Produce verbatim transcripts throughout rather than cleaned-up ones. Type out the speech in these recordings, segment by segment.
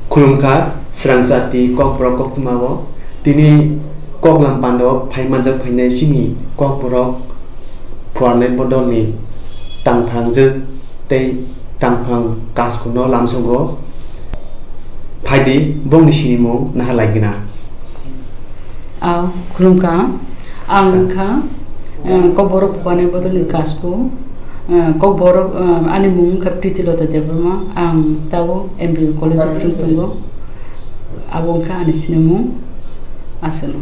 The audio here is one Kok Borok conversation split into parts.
Khulumkha, srangsa tei kokborok koktwmao. Tini koklam pandao phai manjak phainai chini kokborok phuarnai bodolni tangphang jwk tei tangphang kaskuno lamsogo. Phaidi, bongni sinimung naha laigina. Ah, khulumkha. Ang wngkha, eh, kokborok phuarnai bodolni kasku. Eh, kokborok, eh, ani mung wngkha Pritilota Debbarma. Ang tabuk M B B college o phwrwng tongo. Abo wngkha ani sinimung. Aswkno.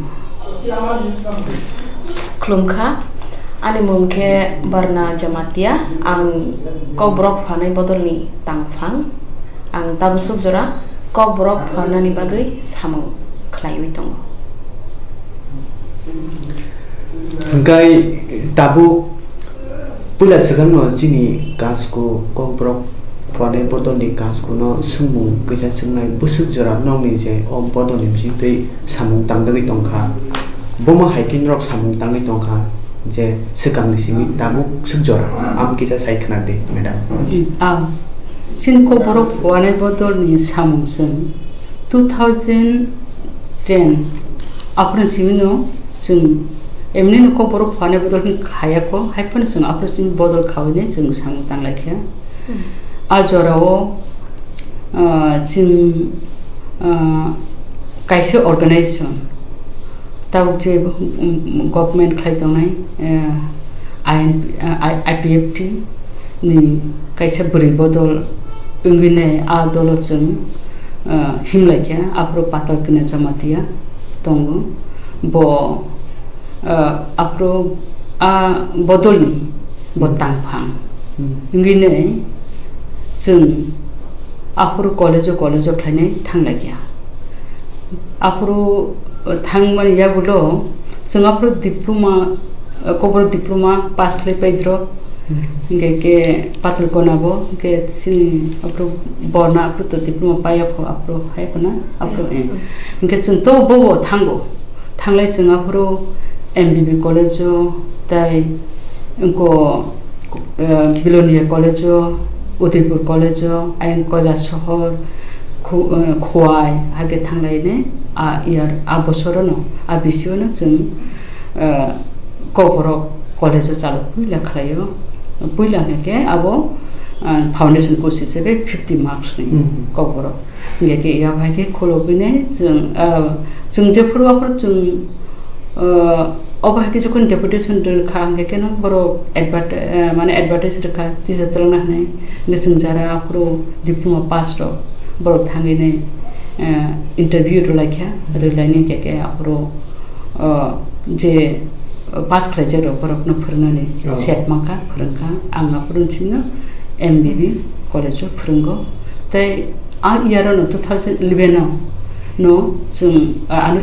Khulumkha. Ani mung khe Barna Jamatia. Ang kokborok phuarnai bodolni tangphang. Ang tabuk swk jora kokborok phuarnani bagwi samung khlaiwi tongo. Hwnkhe tabuk puila swkangno chini kasku kokborok phuarnai bodolni kaskuno swngmung kisa swngnai, bwswk jora nokni je o bodolni bisingtwi samung tangjagwi tongkha, bomo hai khe norok samung tangwi tongkha je swkangni simi tabuk swk jora, amo kisa sai khna di, madam. Hmm, ah. Chini kokborok phuarnai bodolni samung chwng two thousand ten aphuru simino chwng emnino kokborok phuarnai bodol khe khayakho, haiphano chwng aphuru simi bodol khawinai chwng samung tanglaikha. Hmm. A jorao, ah, chwng, ah, kaisa organization, tabuk je, um, government khlai tongnai, eh, I N, eh, I-, I P F T ni kaisa bwrwi bodol wngwi nai, a dolo chwng, eh, himlaikha, aphuru Patal Kanya Jamatia tongo. Bo, eh, aphuru a bodolni bo tangphang. Hmm. Wngwi nai chwng aphuru college o, college o khlainai thanglaikha. Aphuru, uh, thangmani yagulo chwng aphuru diploma, uh, kokborok diploma pass khlai paidrop. Hmm. Hinkhe khe Patal Kanya bo, hinkhe chini aphuru borna aphuru to diploma paiya pho, aphuru hai khuna, aphuru, eh. Hmm. Hinkhe chwng to bobo thango. Thanglai chwng aphuru M B B college o, tai wngkha, eh, Belonia college o, Udaipur college o, ayang Kailasohor, Khu-, eh, Khowai, hakhe thanglainai, a year, a bosorono, a bisingono chwng, eh, kokborok college o chalo puila khlaio. Puila hwnkhe abo, eh, foundation course hisabe fifty marks ni Hmm. kokborok. Hingke ke ya bai ke khulogwini chwng, ah, chwng jephuru aphuru chwng, ah, obo hai khe jokhon deputation rwkha, hingke keno borok advert-, ah, mane advertise rwkha, tisa twlangna hinwi. Hingke chwng jara aphuru diploma pass rok borok thangwini, ah, interview rwlaikha, rwlaini hingke ke aphuru, ah, je pass khlaijak rok borokno phwrwngnani Oh. set mankha, phwrwngkha. Ang aphuru chwngno M B B college o phwrwngo. Tei a year o no two thousand eleven o no chwng, ah, ano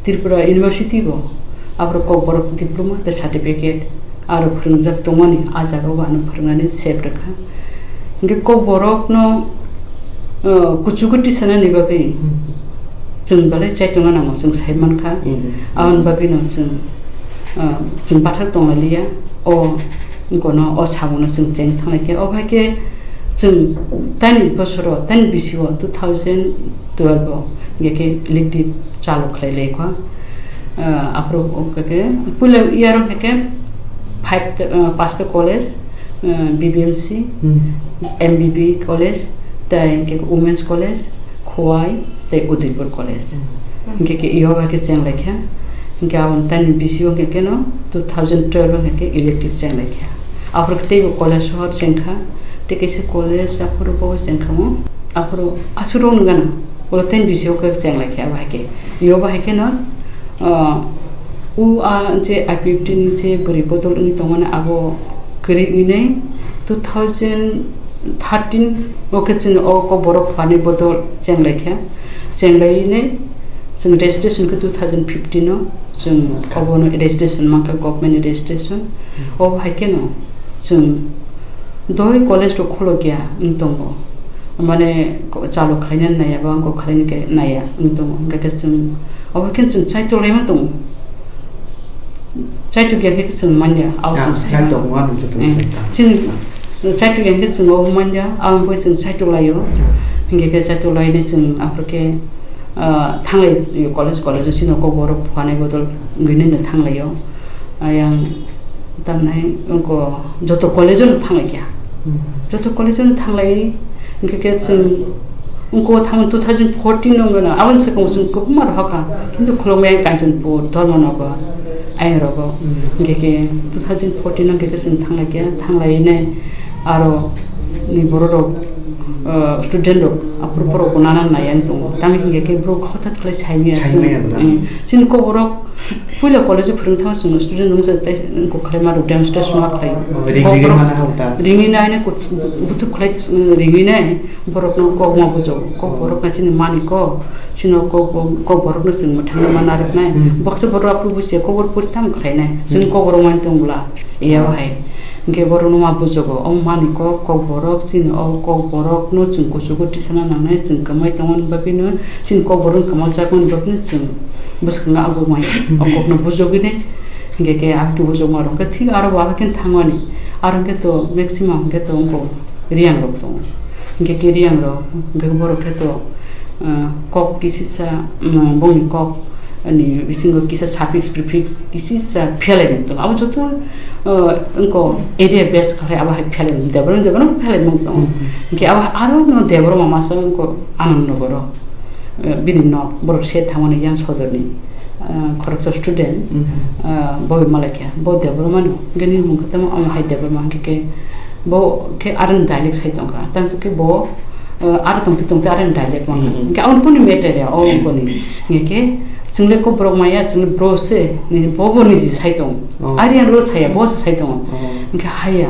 Tripura University o aphuru kokborok diploma tei certificate aro phwrwngjak tongmani, a jaga o ano phwrwngnani sep rwkha. Hingke kokborok no, ah, kuchugo tisanani bagwi Hmm. chwng belai chaitongo nango chwng sai mankha. Hmm. Aboni bagwi no chwng, ah, chwng bathak tonglailiya. O wngkha no o samungo chwng cheng thanglai khe, o hai khe chwng tani bosoro, tani bisingo two thousand twelve o hingke khe elective chalu khlai lai kha. Ah, aphuru o khe puila year o hingke five ta, ah, pasto college, ah, B B M C, Hmm. M B B college, tei hingke Women's College, Khowai, tei Udaipur College. Hmm. Hingke ke iyo bai khe cheng lai kha. Hingke aboni tani bisingo hingke keno two thousand twelve o hingke elective cheng lai kha. Aphuru teibo college sohor cheng kha. Tei kaisa college aphuru bo cheng kha mo. Aphuru aswk rok nung gana. Ulo tei bisingo khe cheng lai kha abo hai khe. Iyo bai khe no, ah, u a je I P F T ni je bwrwi bodol wngwi tongmani abo kwrwi wngwi nai two thousand thirteen o khe chwng o kokborok phuarnai bodol cheng lai kha. Cheng lai nai chwng registration khe two thousand fifteen o chwng obono registration mankha, government ni registration. Hmm. Obo hai kheno chwng doi college rok khulokya wng tongo. Mane ko-, chalo khlaina naiya ba, wngkok khlaina khe naiya wng tongo. Hwnkhe chwng, obo khe chwng chaitok laima tongo. Chaitok ya khe chwng manya, abo Ah, chwng sai chaitok mano. Wano joto Eh, chaitok. Chini chaitok ya khe chwng obo manya, abo bai chwng chaitok laio. Ah. Hinkhe khe chaitolai nai chwng aphuru khe, ah, thanglai college, college-o chini Kokborok phuanai bodol wngwi nai no thanglaio. Ayang tamnai wngkha joto college-o no thanglai kha. Hmm. Joto college-o no thanglai, hinkhe khe chwng wngkha thang two thousand fourteen no wngkha na, aboni swkang chwng kwbangma rohor kha, kintu khulumya Kanchanpur, Dharmanagar, ayang rogo. Hmm. Hinkhe khe two thousand fourteen no hinkhe khe chwng thanglai kha, thanglai nai aro ni borok rok, uh, student rok, aphuru borok bo nana nai ang tongo. Tamni hinkhe khe borok hothat khlai sai maya Sai chwng, maya bwla. Mm, chini Kokborok puila college o phwrwng thang chwng student rok tei kokhlai ma rok demonstration ma khlai. Oh, ring ring Kokborok mana hau ta. Ringwi nai ne kut-, butup khlai, uh, ringwi nai borok no kok ma bujo. Kokborok na chini mani kok, chini kok, Kokborok no chwng mwthangwi ma narwk nai. Mm. Baksa borok aphuru busia Kokborok pori tamo khlai nai. Chwng Mm. Kokborok man tong bwla. Iya Ah. Hai. Hinkhe borokno ma bujogo, o mani kok, Kokborok, chini o Kokborokno chwng kuchugo tisana nangnai, chwng kwmai tongmani bagwino, chini Kokborok kwmajakmani bagwino chwng bwskango abo mai, o kokno bujogwini, hinkhe khe akhe bujokma rok khe thik aro bo akheno thangmani, aro hinkhe to maximum hinkhe to wngkha Reang rok tongo. Hinkhe khe Reang rok, hinkhe borok khe to, ah, kok kisisa, mm, bongni kok ni bisingo kisa suffix, prefix, kisisa phelamung tongo. Abo joto, ah, wngkha area base khlai abo hai phelamung, Debbarma, Debbarma phelamung tongo. Hmm. Hinkhe abo aro no Debbarma masa wngkha Anandnagar o, ah, bini nok, borok se thangmani yang sodorni, ah, khoroksa student, Hmm. ah, Bobi Malaikya, bo Debbarma no, hinkhe nini mung khe tamo, amo hai Debbarma, hinkhe khe bo khe aroni dialect sai tongkha, tamo khe bo, uh, aro tongtwi tongtwi aroni dialect wngkha. Mhm. Hinkhe aboni kunu matter ya, o Mhm. Boni. Hinkhe chwng le Kokborok maya, chwng le bro se, nini bo bo niji sai tongo. Oh. Ari ang ro saya, bo se sai tongo. Oh. Hinkhe haya,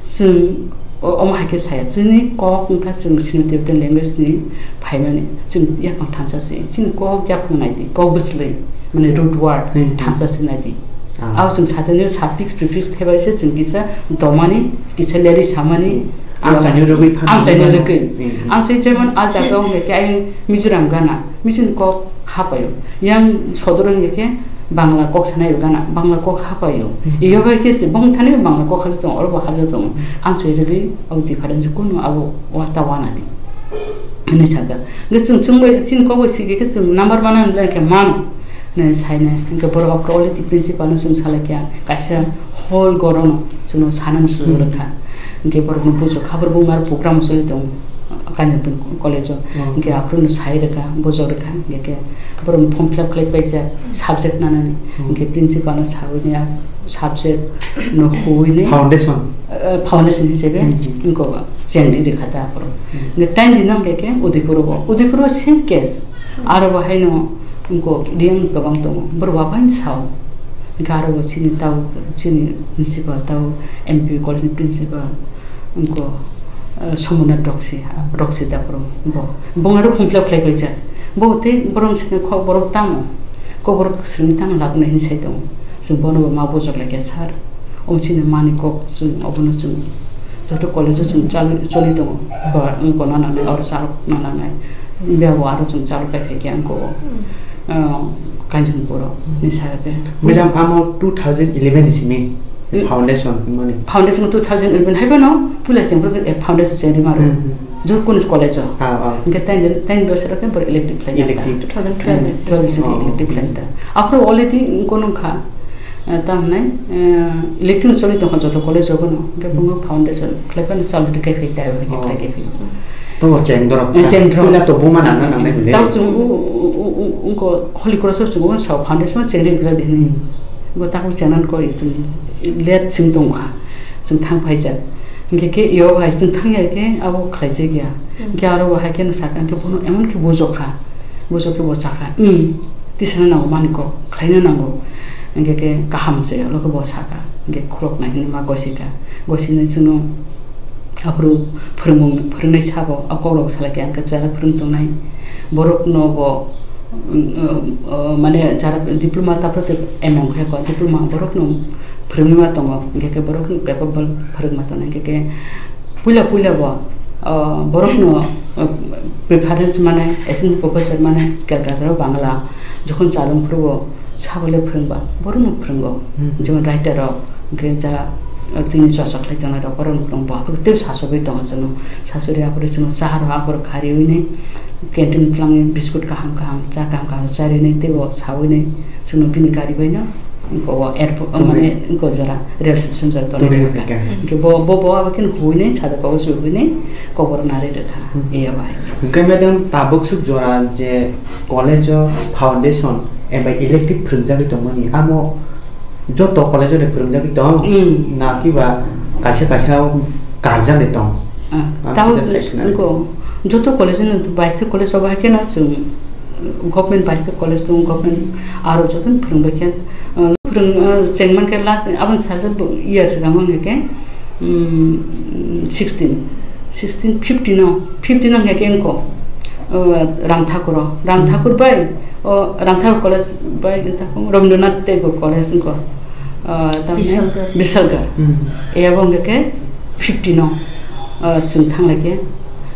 chwng o-, omo hai khe saya, chwngni kok wngkha chwng sino Tibetan language ni phaimani, chwng yaphang thansa se, chini kok yaphang nai di, kok bwswlwi, mane root word, Hmm, hmm. Thansa se nai di. Ah. Abo chwng satani suffix prefix thebai se chwng kisa domani, kisa leri samani. Hmm. Amchaino rwgwi phan Amchaino hamya. Rwgwi. Hmm, hmm. Amchai jemon a jaga o hwnkhe ayang Mizoram gana, Mizoram kok hapaio. Yang sodor hwnkhe Bangla kok sanai gana, Bangla kok hapaio. Hmm. Iyo bai khe se bong thani Bangla kok habjak tongo, oro bo habjak tongo. Amchai rwgwi abo difference kunu abo wasta wana di. Hinwi sakha. Hwnkhe chwng, chwng bai, chini kok bai sikhe khe chwng number one hwnwi khe mano. Nai sainai, hwnkhe borok okra already principal no chwng salai kha, kaisa whole gorono chwngno sanani sujuk Hmm. Rwkha. Hwnkhe borokno bujo kha, borok buma program choli tongo, Kanchanpur college o. Hmm. Hwnkhe aphuru no sai rwkha, bujok rwkha, hwnkhe khe borokno form fill up khlai paijak, subject nanani. Hmm. Hwnkhe principal no saui ni a subject no huui ni, Foundation. Eh, foundation hisabe Hmm, hmm. Wngkha chengri rwkha ta aphuru. Hmm. Hwnkhe taini no hwnkhe khe Udaipur o, Udaipur o same case. Aro bo haino wngkha Reang kwbang tongo, borok bo aphano sao. Hwnkhe aro bo chini tao, chini principal tao M P college ni principal wngkha, eh, Somonath Roksia, Roksia da borok bo. Bo aro form fill up khlai paijak. Bo tei borok sini kok borok tamo. Kok borok swrwngwi tamo labnai hinwi sai tongo. Chwng bono bo ma bujok lai kha sir. Omo chini mani kok chwng obono chwng joto college o chwng chal-, choli tongo. Ba wngkha nana nai oro chal nana nai. Bia bo aro chwng chal kai phai khe ang ko, Hmm. ah, Kanchanpur o ni sara khe. Madam, amo two thousand eleven ni simi Hmm. Foundation mani. Foundation two thousand eleven hai bano pula chwng bro, eh, foundation chengri maro. Hmm, hmm. Jurkun college o. Ah, ah. Hwnkhe ten, ten bosor khe bor elective khlai Elective. Two thousand twelve Hmm. Twelve bosor Oh. Elective khlai ta. Aphuru already kono kha. Eh, tamo hwnai, eh, elective choli tongkha joto college o bono. Hwnkhe Hmm. Bungo foundation khlai phano chal rwdi khe phai tai, Oh. Khlai khe phai. To bo cheng dorok Eh, ta. Cheng dorok. Puila to buma nang nang nang nai bwle. Tao chwng u, u, u, u, ungko Holy Cross o chwng u sao foundation o cheng ri bwle de hinwi. Hmm. Bo takhuk chengnan koi chwng let chwng tongkha. Chwng thang phaijak. Hwnkhe khe iyo hai chwng thang ya khe abo khlaijak ya. Hmm. Hwnkhe aro bo hai khe no sakha hwnkhe bono emon khe bujokha. Bujok khe bo sakha. Hmm. Tisana nango mani kok khlaina nango. Hwnkhe khe kaham se olo khe bo sakha. Hwnkhe khulok nai hinwi ma gosika. Gosina chwngno Aphuru phwrwngmung, phwrwngnai sabo, a kokrok salai khe ang khe chwla phwrwng tongnai. Borokno bo, um, um, uh, mane jara diploma, taphuru tei M M khe ko diploma, borokno phwrwngwi ma tongo, hwnkhe khe borokno capable phwrwngma tongnai, hwnkhe khe puila puila bo, uh, borokno, uh, preference mane assistant professor mane Calcutta o Bangla jokhon chalung phuru bo sabo le phwrwngba, borokno phwrwngo. Hmm. Jemon writer rok, hwnkhe ja Tini chwrsa khlai tongnai rok, borok rok bo aphuru tei sasogwi tongo chwngno. Sasogwi aphuru chwngno cha rw aphuru khariwi nai canteen twlangwi biscuit kaham kaham, cha kaham kaham charwi nai tei bo sawi nai chwngno bini gari bai no. Wngkha o airport, tongwi. Mane wngkha o jora, rail station jora tongwi tongwi rwkha. Rwkha. Hwnkhe bo, bo, bo abo kheno huwi nai, sadaka o se huwi nai, kokborok narwi rwkha. Hmm. Iya bai. Hwnkhe madam, tabuk swk jora je college o foundation eba elective phwrwngjagwi tongmani, amo joto college o de phwrwngjagwi tong? Hmm. Na kiba kaisa kaisa o karjak de tong? Ah, ang tabuk kisa sai khna. Wngkha, joto college no, baiste college o bahai kheno chwng government baiste college tong, government aro joto phwrwngbai khe, ah, phwrwng, ah, chengman khe last ni aboni sajak bo iya swkang wngkha khe, mm, sixteen, sixteen, fifteen o, fifteen o hwnkhe wngkha, ah, Ram Thakur o, Ram Thakur bai, o Ram Thakur college bai, Rabindranath Tagore college wngkha, ah, tamni Bisalgar. Bisalgar. Hmm. Abo hwnkha khe fifteen o, ah, chwng thanglaikhe.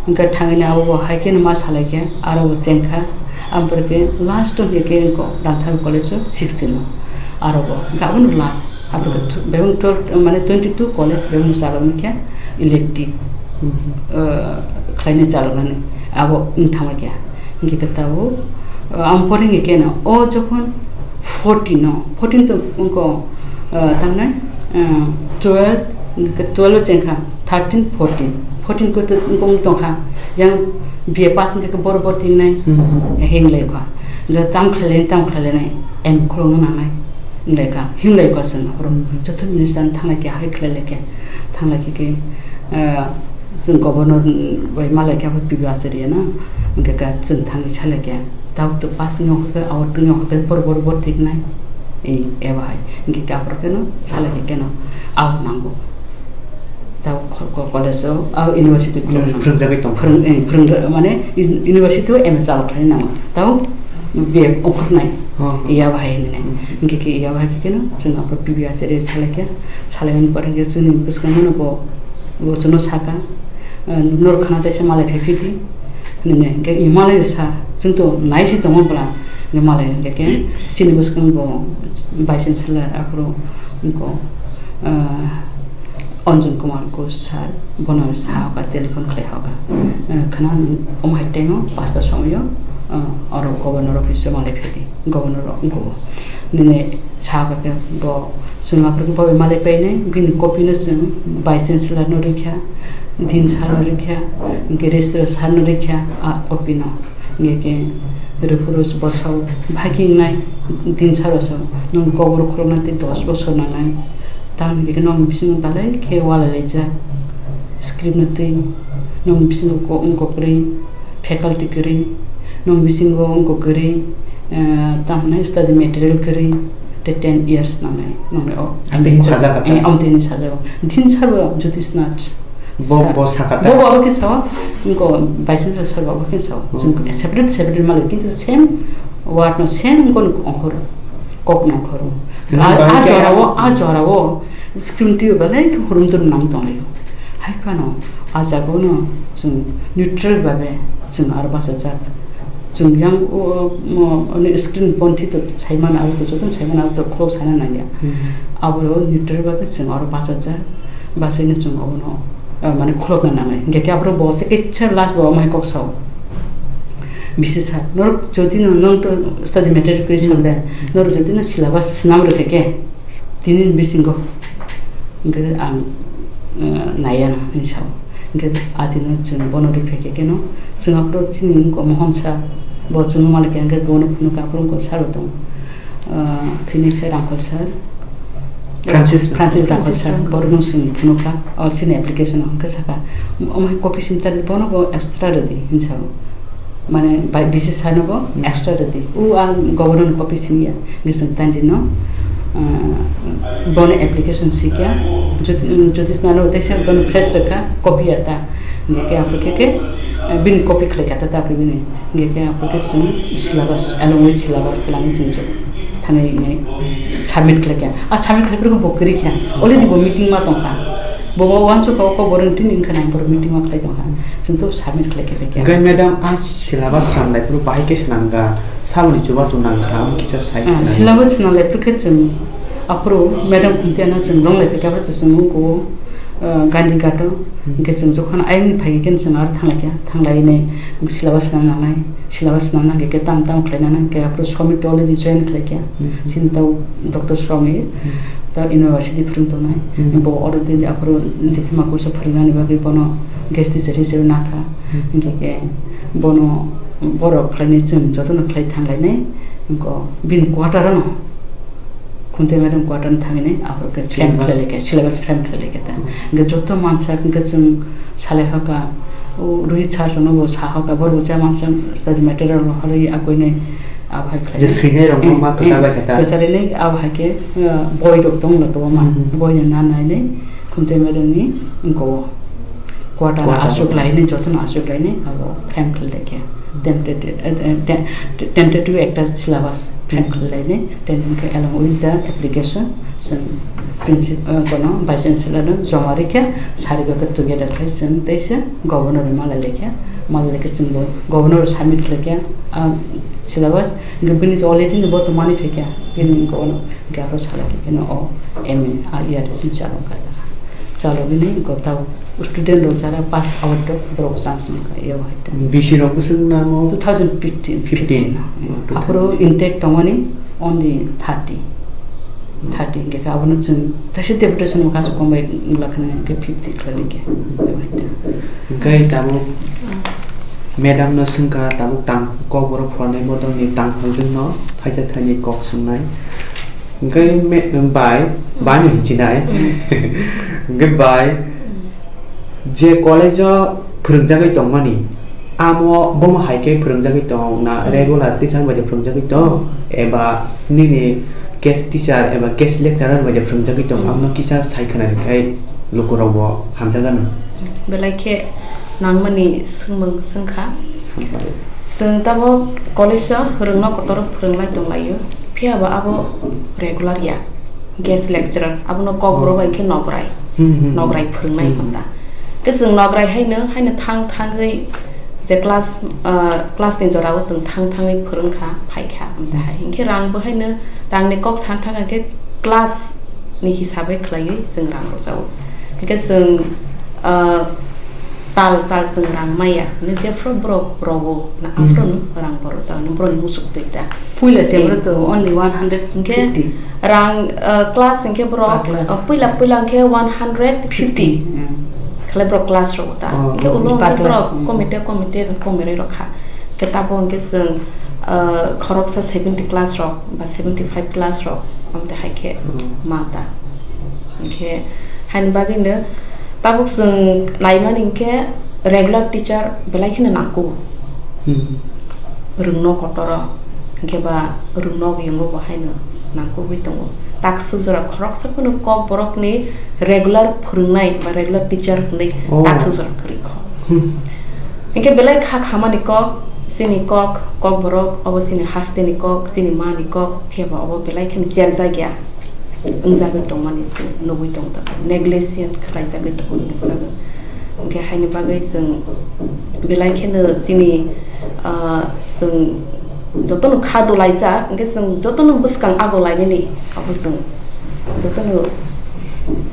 Hwnkhe thangwi abo bo hai kheno ma salaikhe, aro bo chengkha. Aboni pore khe last o hwnkhe khe wngkha Ram Thakur college o sixteen o. Aro bo hwnkhe abono last. Aboni pore khe tw-, bebak twelve, mane twenty two college bebak chaloknai khe elective, hmm, ah, khlainai chaloknani. Abo wng thanglaikhe. Hwnkhe khe tabuk, ah, aboni pore hwnkhe khe no, o jokhon fourteen o, fourteen to wngkha, ah, tamni, ah, twelve, twelve o chengkha, thirteen, fourteen, fourteen ko to wngkha wng tongkha, yang B A pass wngkha khe boro boro tingnai, hmm, hinglai kha, je tam khlailai, tam khlailai, em khulokna nangnai, hinglai kha, hinglai kha chwng, aphuru, hmm, joto minister thanglaikhe, hai khlailai khe, thanglaikhe khe, ah, Chwng governor bai malai khe abo P B Acharya no, hwnkhe khe chwng thangwi salai khe, tabuk to pass wngya hwnkhe, out wngya hwnkhe, bor bor bor tiknai. Ei, eba hai. Hwnkhe khe aphuru kheno salai khe kheno out nango. Tabuk ko-, ko-, college o, ah, university o. University phwrwngjagwi tong. Phwrwng-, eh, phwrwng-, mane, in-, university o M A chalo khlai nango. Tabuk B A ongkhornai. Oh. Iya bahai hinwi nai. Hmm. Hwnkhe khe iya bahai khe kheno, chwng aphuru P B Acharya salai khe, salaimani pore hwnkhe chwngni bwskango no bo Bo chwngno saka, eh, norok khana teisa malai phai phidi, hinwi hwnkhe i malai sa, chwng to nai se tongo bwla, hwnkhe malai hwnkhe khe chini bwskango bo vice chancellor aphuru wngkho, eh, Anjan Kumar Ghosh sir, bono sa hoka, telephone khlai hoka. Eh, khana omo hai time o pasta somoio, eh, oro governor office o malai phidi, governor wngkho. Nini Sa khe bo chwng aphuru khe bo malai painai, bini copy no chwng vice chancellor no rikha, dean sir no rikha, hwnkhe registrar sir no rikha, a copy no. Hwnkhe khe rwphuru bosao bhagi wngnai, dean sir o sao nwng kobor khulukna tei dos bosor nangnai. Tamoni hwnkhe khe nwng bisingo belai khe walai laijak, script no twi nwng bisingo ko-, wng kokrwi. Faculty kwrwi, nwng bisingo wngkha kwrwi, eh, tamni study material kwrwi, tei ten years nangnai, nangnai o. Ang tei sajak kha ta? Eh, ang tei sajak o. Din sabo Jyotish Nath. Bo, sa-, bo sakha ta? Bo, bo abo khe sao, wngkha vice chancellor sabo abo khe sao. Oh. Chwng separate, separate malik, kintu same word no, same wngkha no ongkhoro, kok no ongkhoro. Nwng a, bahai a khe jorao, a jorao, Screen twi belai khe hurum durum nang tonglaio. Hai phano a jagao no chwng neutral babe chwng aro bachajak. Chwng yang o, o, o, screen bonthi to saimano, abo to jotono saimano, abo to khulok sana nangya. Hmm. Abo neutral babe chwng aro bachajak. Bachaino chwng obono, eh, mane khulokna nangnai. Hingke khe aphuru bo tei kisa last bo omo hai kok sao. Bisi sir, norok jodi no, nong to study material kwrwi Hmm. sable, norok jodi no syllabus swnam rwkhe khe, Tini bisingo hingke ang, eh, naiya na hinwi sao. Hingke atino chwng bono riphaikhe kheno, chwng aphuru chini wngkha Mohon sir, bo chwngno malik ya, hingke bono phunukha, aphuru wngkha sir bo tongo. Eh, tini se Rangkhol sir. Francis. Francis Rangkhol sir, Francis Rangkhol. Borokno chwng phunukha, o chini application o hingke sakha, omo hai copy center bono bo extra rwdi hinwi sao. Mane bai bisi sano bo Hmm. extra rwdi. U ang governor ni copy singya, ngising tandi no, ah, bono application sikya, jyoti-, jyotish nano tei se bono fresh rwkha, copy ya ta. Nge ke apo ke ke, ah, bini copy khlai kata ta bini. Nge ke apo ke sung syllabus, along with syllabus khlai sing jo. Thani nge submit khlai kya. A submit khlai phuru bo kwrwi kya. Already bo meeting ma tongkha. Bo bo wansuk ko, ko borok tini wngkha nang borok meeting ma khlai tongkha. Chwng to submit khlai khe khe. Hingke madam, a syllabus swnam lai phuru bahai khe swnam kha, saboni chubachu nang kha, omo kisa sai Ah, khna. Syllabus swnam lai phuru khe chwng, Aphuru madam Khumtiano chwng rong lai phaikha, aphuru chwng nugo, uh, Gandhi Ghat o. Hmm. Hwnkhe chwng jokhon ayang phai khe chwng aro thang lai kha, thang lai nai syllabus swnam nangnai, syllabus swnam nang khe tam tam khlai nangnai, hwnkhe aphuru Somir to already join khlai kha. Hmm. Chini tao Doctor Somir, Hmm. tao university phwrwng tongnai. Hmm. Bo already aphuru Diphima kursa phwrwngnani bagwi bono guest teacher hisabe nakha. Hmm. Hwnkhe khe bono borok khlainai chwng jotono khlai thang lainai, hwnkhe bini quarter ano Khumti madam quarter thangwi nai, aphuru khe frame Syllabus. khlai lai kha, syllabus frame khlai lai kha ta. Hmm. Hwnkhe joto mansa hwnkhe chwng salai kha kha, o Rohit sir jono bo sa kha kha, borok cha mansa study material rok horwi akwui nai, abo hai khlai Je nai. swinai rok Eh, ma eh, kwchar bai kha ta. Kwchar nai, abo hai khe, eh, boi rok tong la kwbangma, Hmm. boi no na nai nai, Khumti madam ni wngko o. Quarter Quarter. aswk lainai, jotono aswk lainai, abo frame khlai lai khe. Tentative, eh, eh, te-, tentative ekta syllabus frame Hmm. khlai lainai, then hwnkhe along with the application, chwng princip-, eh, kono vice chancellor no joma rikha, sari khe together khai chwng teisa governor no malai lai kha, malai lai khe chwngbo governor submit khlai kha, ah, syllabus, hwnkhe bini to already bo to manwi phai kha, bini governor. Hwnkhe aro salai khe phano o M A a year sim chalo kha. Chalo bini gota student rok jara pass out rok borok chance mankha, yo hai ta. B C rok bwswk namo? Two thousand fifteen. Fifteen. Fifteen. Oh, two thousand. Aphuru intake tongmani only thirty. Hmm. Thirty hwnkhe abono chwng taisa deputation bo kasu kombai wngla khna hwnkhe fifty khlai lai khe. Yo hai ta. Hwnkhe tabuk madam no swngkha tabuk tang kok borok phornai bodolni tang phang jwngno thaisa thaini kok swngnai. Hwnkhe me-, bai, bai no hinchinai. Mm. Hwnkhe bai, je college o phwrwngjagwi tongmani, amo bomo hai khe phwrwngjagwi tong na, Mm. regular teacher bai de phwrwngjagwi tong, eba nini guest teacher eba guest lecturer bai de phwrwngjagwi tong, Mm. abono kisa sai khna rwkhe lukurokbo hamjakgano. Belai khe nangmani swngmung swngkha. Hambai. Chwng tabuk college o rwngno kotor phwrwnglai tonglaio, phiya ba abo regular ya, guest lecturer, abono kokborok Oh. bai khe nograi, Hmm, hmm, hmm. nograi phwrwngnai Hmm. hwnda. Khe chwng nograi haino, haino thang thangwi je class, ah, class ni jorao chwng thang thangwi phwrwngkha, phaikha, amtahai. Hmm. Hinkhe rang bo haino, rangni kok san thang khe class ni hisabai khlaiwi chwng rang rwjago. Hwnkhe chwng, ah, tal tal chwng rang maya, hwnwi jephru borok rogo, na Hmm. aphuru rang bo rwjago, borokni muchuk twi ta. Puila se Eh. borok to only one hundred fifty. Hwnkhe rang, ah, class hwnkhe borok, Per class. ah, puila, puila hwnkhe one hundred fifty. Fifty, hmm. Khlai borok class rogo ta. Oh, Hwnkhe oh. Ulo Per hwnkhe class, borok hmm. committee, committee, committee rok kha. Khe tabuk hwnkhe chwng, ah, khoroksa seventy class rok ba seventy five class rok, amtwi hai khe Hmm. ma ta. Hwnkhe haini bagwino tabuk chwng naimani hwnkhe regular teacher belai kheno nangkuk. Hmm. Rwngno kotoro, hwnkhe ba rwngno yungo bo haino nangkukgwi tongo. Taksuk jora khoroksa phano kok borokni regular phwrwngnai ba regular teacher hwnwi Oh. taksuk jora kwrwi kho. Hmm. Hinkhe belai kha khamani kok, chini kok, kok borok, obo chini hasteni kok, chini mani kok, phiya ba obo belai kheno cherjak ya, wngjagwi tongmani chwng nugwi tong tongo, negligent khlaijagwi tongmani nukjago. Hinkhe haini bagwi chwng belai kheno chini, ah, chwng jotono kha dolaijak, hinkhe chwng jotono bwskang ago lainani abo chwng jotono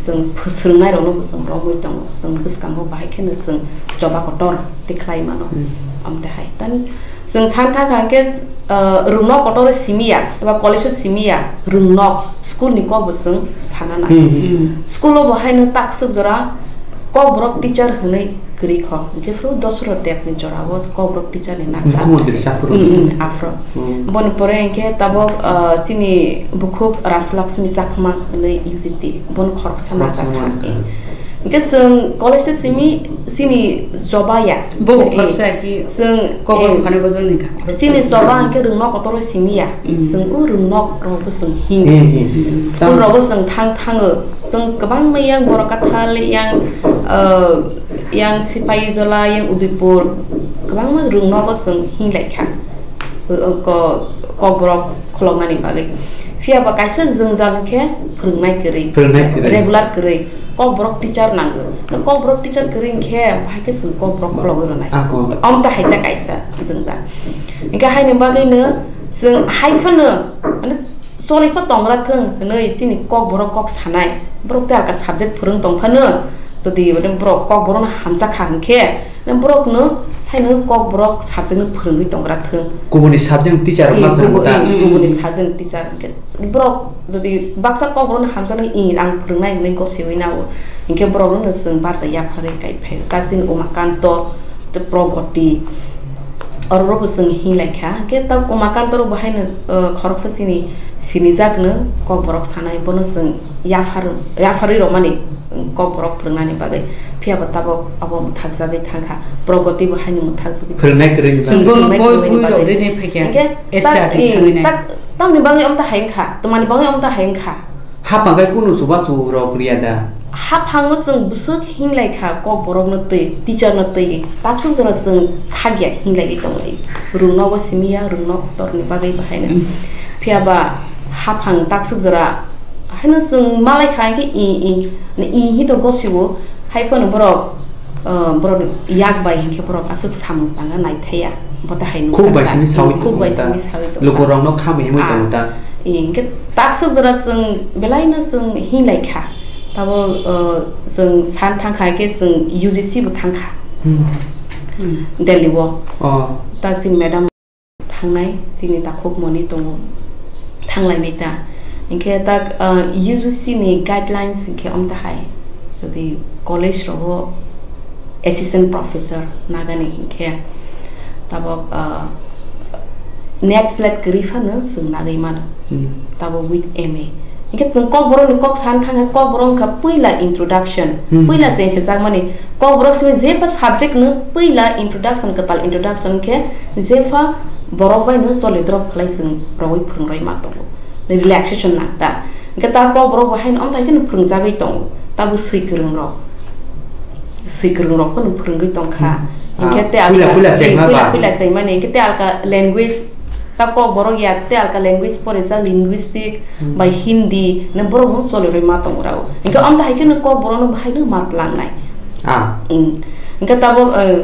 chwng phwswrwngnairokno bo chwng romwi tongo, chwng bwskango bahai kheno chwng choba kotor tei khlai mano. Hmm. Amtwi hai. Tani chwng san thang kha hwnkhe, ah, rwngno kotor o simi ya, eba college o simi ya, rwngno school ni kok bo chwng sana nai. Hmm, hmm. Hmm. School o bo haino taksuk jora Kokborok teacher hwnwi kwrwi kho, jephru Dasarath Debni jorao Kokborok teacher ni nakha. Mukhyamantri saphuru. Mm, mm, aphro. Mm. Boni pore hinkhe tabok, ah, chini bukhuk Rajlakshmi Chakma hwnwi U G T, bono khoroksa Khoroksa manjakha. Manjakha. Hinkhe chwng college o simi chini choba ya. Bo Eh, khoroksa ki chwng, Kokborok eh, phano bodol ni kha, khoroksa chini simi. Choba hinkhe rwngno kotoro simi ya. Mm. Chwng o rwngno rok bo chwng hini. Eh, eh. Mm. School rogo chwng thang thango. Chwng kwbangma yang Borok Kathal, yang, uh, yang Sipahijola, yang Udaipur, kwbangma rwngnogo chwng hinglai kha, uh, uh, ko-, Kokborok kholoknani bagwi. Phiya ba kaisa jwngjal hinkhe phwrwngnai kwrwi, Phwrwngnai kwrwi. Regular kwrwi, Kokborok teacher nango. Kokborok teacher kwrwi hinkhe bahai khe chwng Kokborok kholobwi rwnai. Ako. Omo ta hai ta kaisa jwngjal. Hinkhe haini bagwino chwng hai phano, mane, Choli pho tongra thung hwnwi chini Kokborok kok sanai. Borok tei alka subject phwrwng tong phano, jodi borok Kokborokno hamsa kha hwn khe, borokno haino Kokborok subject no phwrwngwi tongra thung. Kubuni subject teacher rok Eh, ma phwrwng kubu-, ta? Eh, kubuni subject teacher hwn khe borok jodi baksa Kokborokno hamjaknai, "Ih, ang phwrwngnai," hwnwi gosiwi nao, hinkhe borokno chwng barja yapharwi kai phaio. Taksin Umakanto, tei Progoti, ororokbo chwng hinglai kha. Hinkhe ta Umakanto rok bo haino, uh, khoroksa chini sinijakno Kokborok sanai, bono chwng yaphar-, yapharwi rwmani, um, Kokborok phwrwngnani bagwi. Phiya bo tabok abo mwthakjagwi thang kha. Progoti bo haino mwthakjagwi Phwrwngnai kwrwini bagwi. Chwng bono boi bui rok rini phai kha. Hinkhe S R T tak, eh, thangwi nai. Tak, tamni bagwi omta hai wngkha, twmani bagwi omta hai wngkha. Haphang khe kunu chubachu rok riya da? Haphango chwng bwswk hinglai kha Kokborokno twi, teacher no twi. Taksuk jora chwng thakya hinglaiwi tonglai. Rwngnogo simi ya, rwngno torni bagwi bo haino. Mm. Phiya ba haphang taksuk jora haino chwng malai kha hinkhe i, i, i hi to gosiwo. Hai phano borok, uh, borok yak bai hinkhe borok aswk samung tanga naithaya. Bo ta hai nukha. Khuk bai simi sawi tongo ta. Khuk bai simi sawi tongo ta. Lukurokno khamwi himwi tongo ta. Ah, eh, hinkhe taksuk jora chwng belaino chwng hinglai kha. Tabo, uh, chwng san thang kha khe chwng U G C bo thang kha. Hmm. Hmm. Delhi o. Oh. Tak chini madam thangnai, chini takhuk moni tongo, thanglainai ta. Hinkhe tak, ah, U G C ni guidelines hinkhe omta hai, jodi college rogo assistant professor nagani hinkhe tabok, ah, next slate kwrwi phano chwng nagwi mano. Hmm. Tabok with M A. Hinkhe chwng Kokborokni kok san thangkhe Kokborok wngkha puila introduction, hmm, puila chengsijakmani. Kokborok simi jepha subject no puila introduction, kwtal introduction khe jepha borok bai no choli drop khlai chwng rogwi phwrwngrai ma tongo. Relaxation nang ta. Hinkhe ta Kokborok bo haino omthai kheno phwrwngjagwi tongo. Tabo swi kwrwng rok. Swi kwrwng rok phano phwrwngwi tongkha. Hmm. Hinkhe ah, tei puila, alka, puila tei chengma puila, ba. Puila chengmani, hinkhe tei alka language, ta Kokborok ya, tei alka language porijak, linguistic, hmm, bai Hindi, ne borok no choli rwi ma tongo rao. Hinkhe omta hai kheno Kokborok no bahai no ma tlangnai. Ah. Hmm. Hinkhe tabok, eh,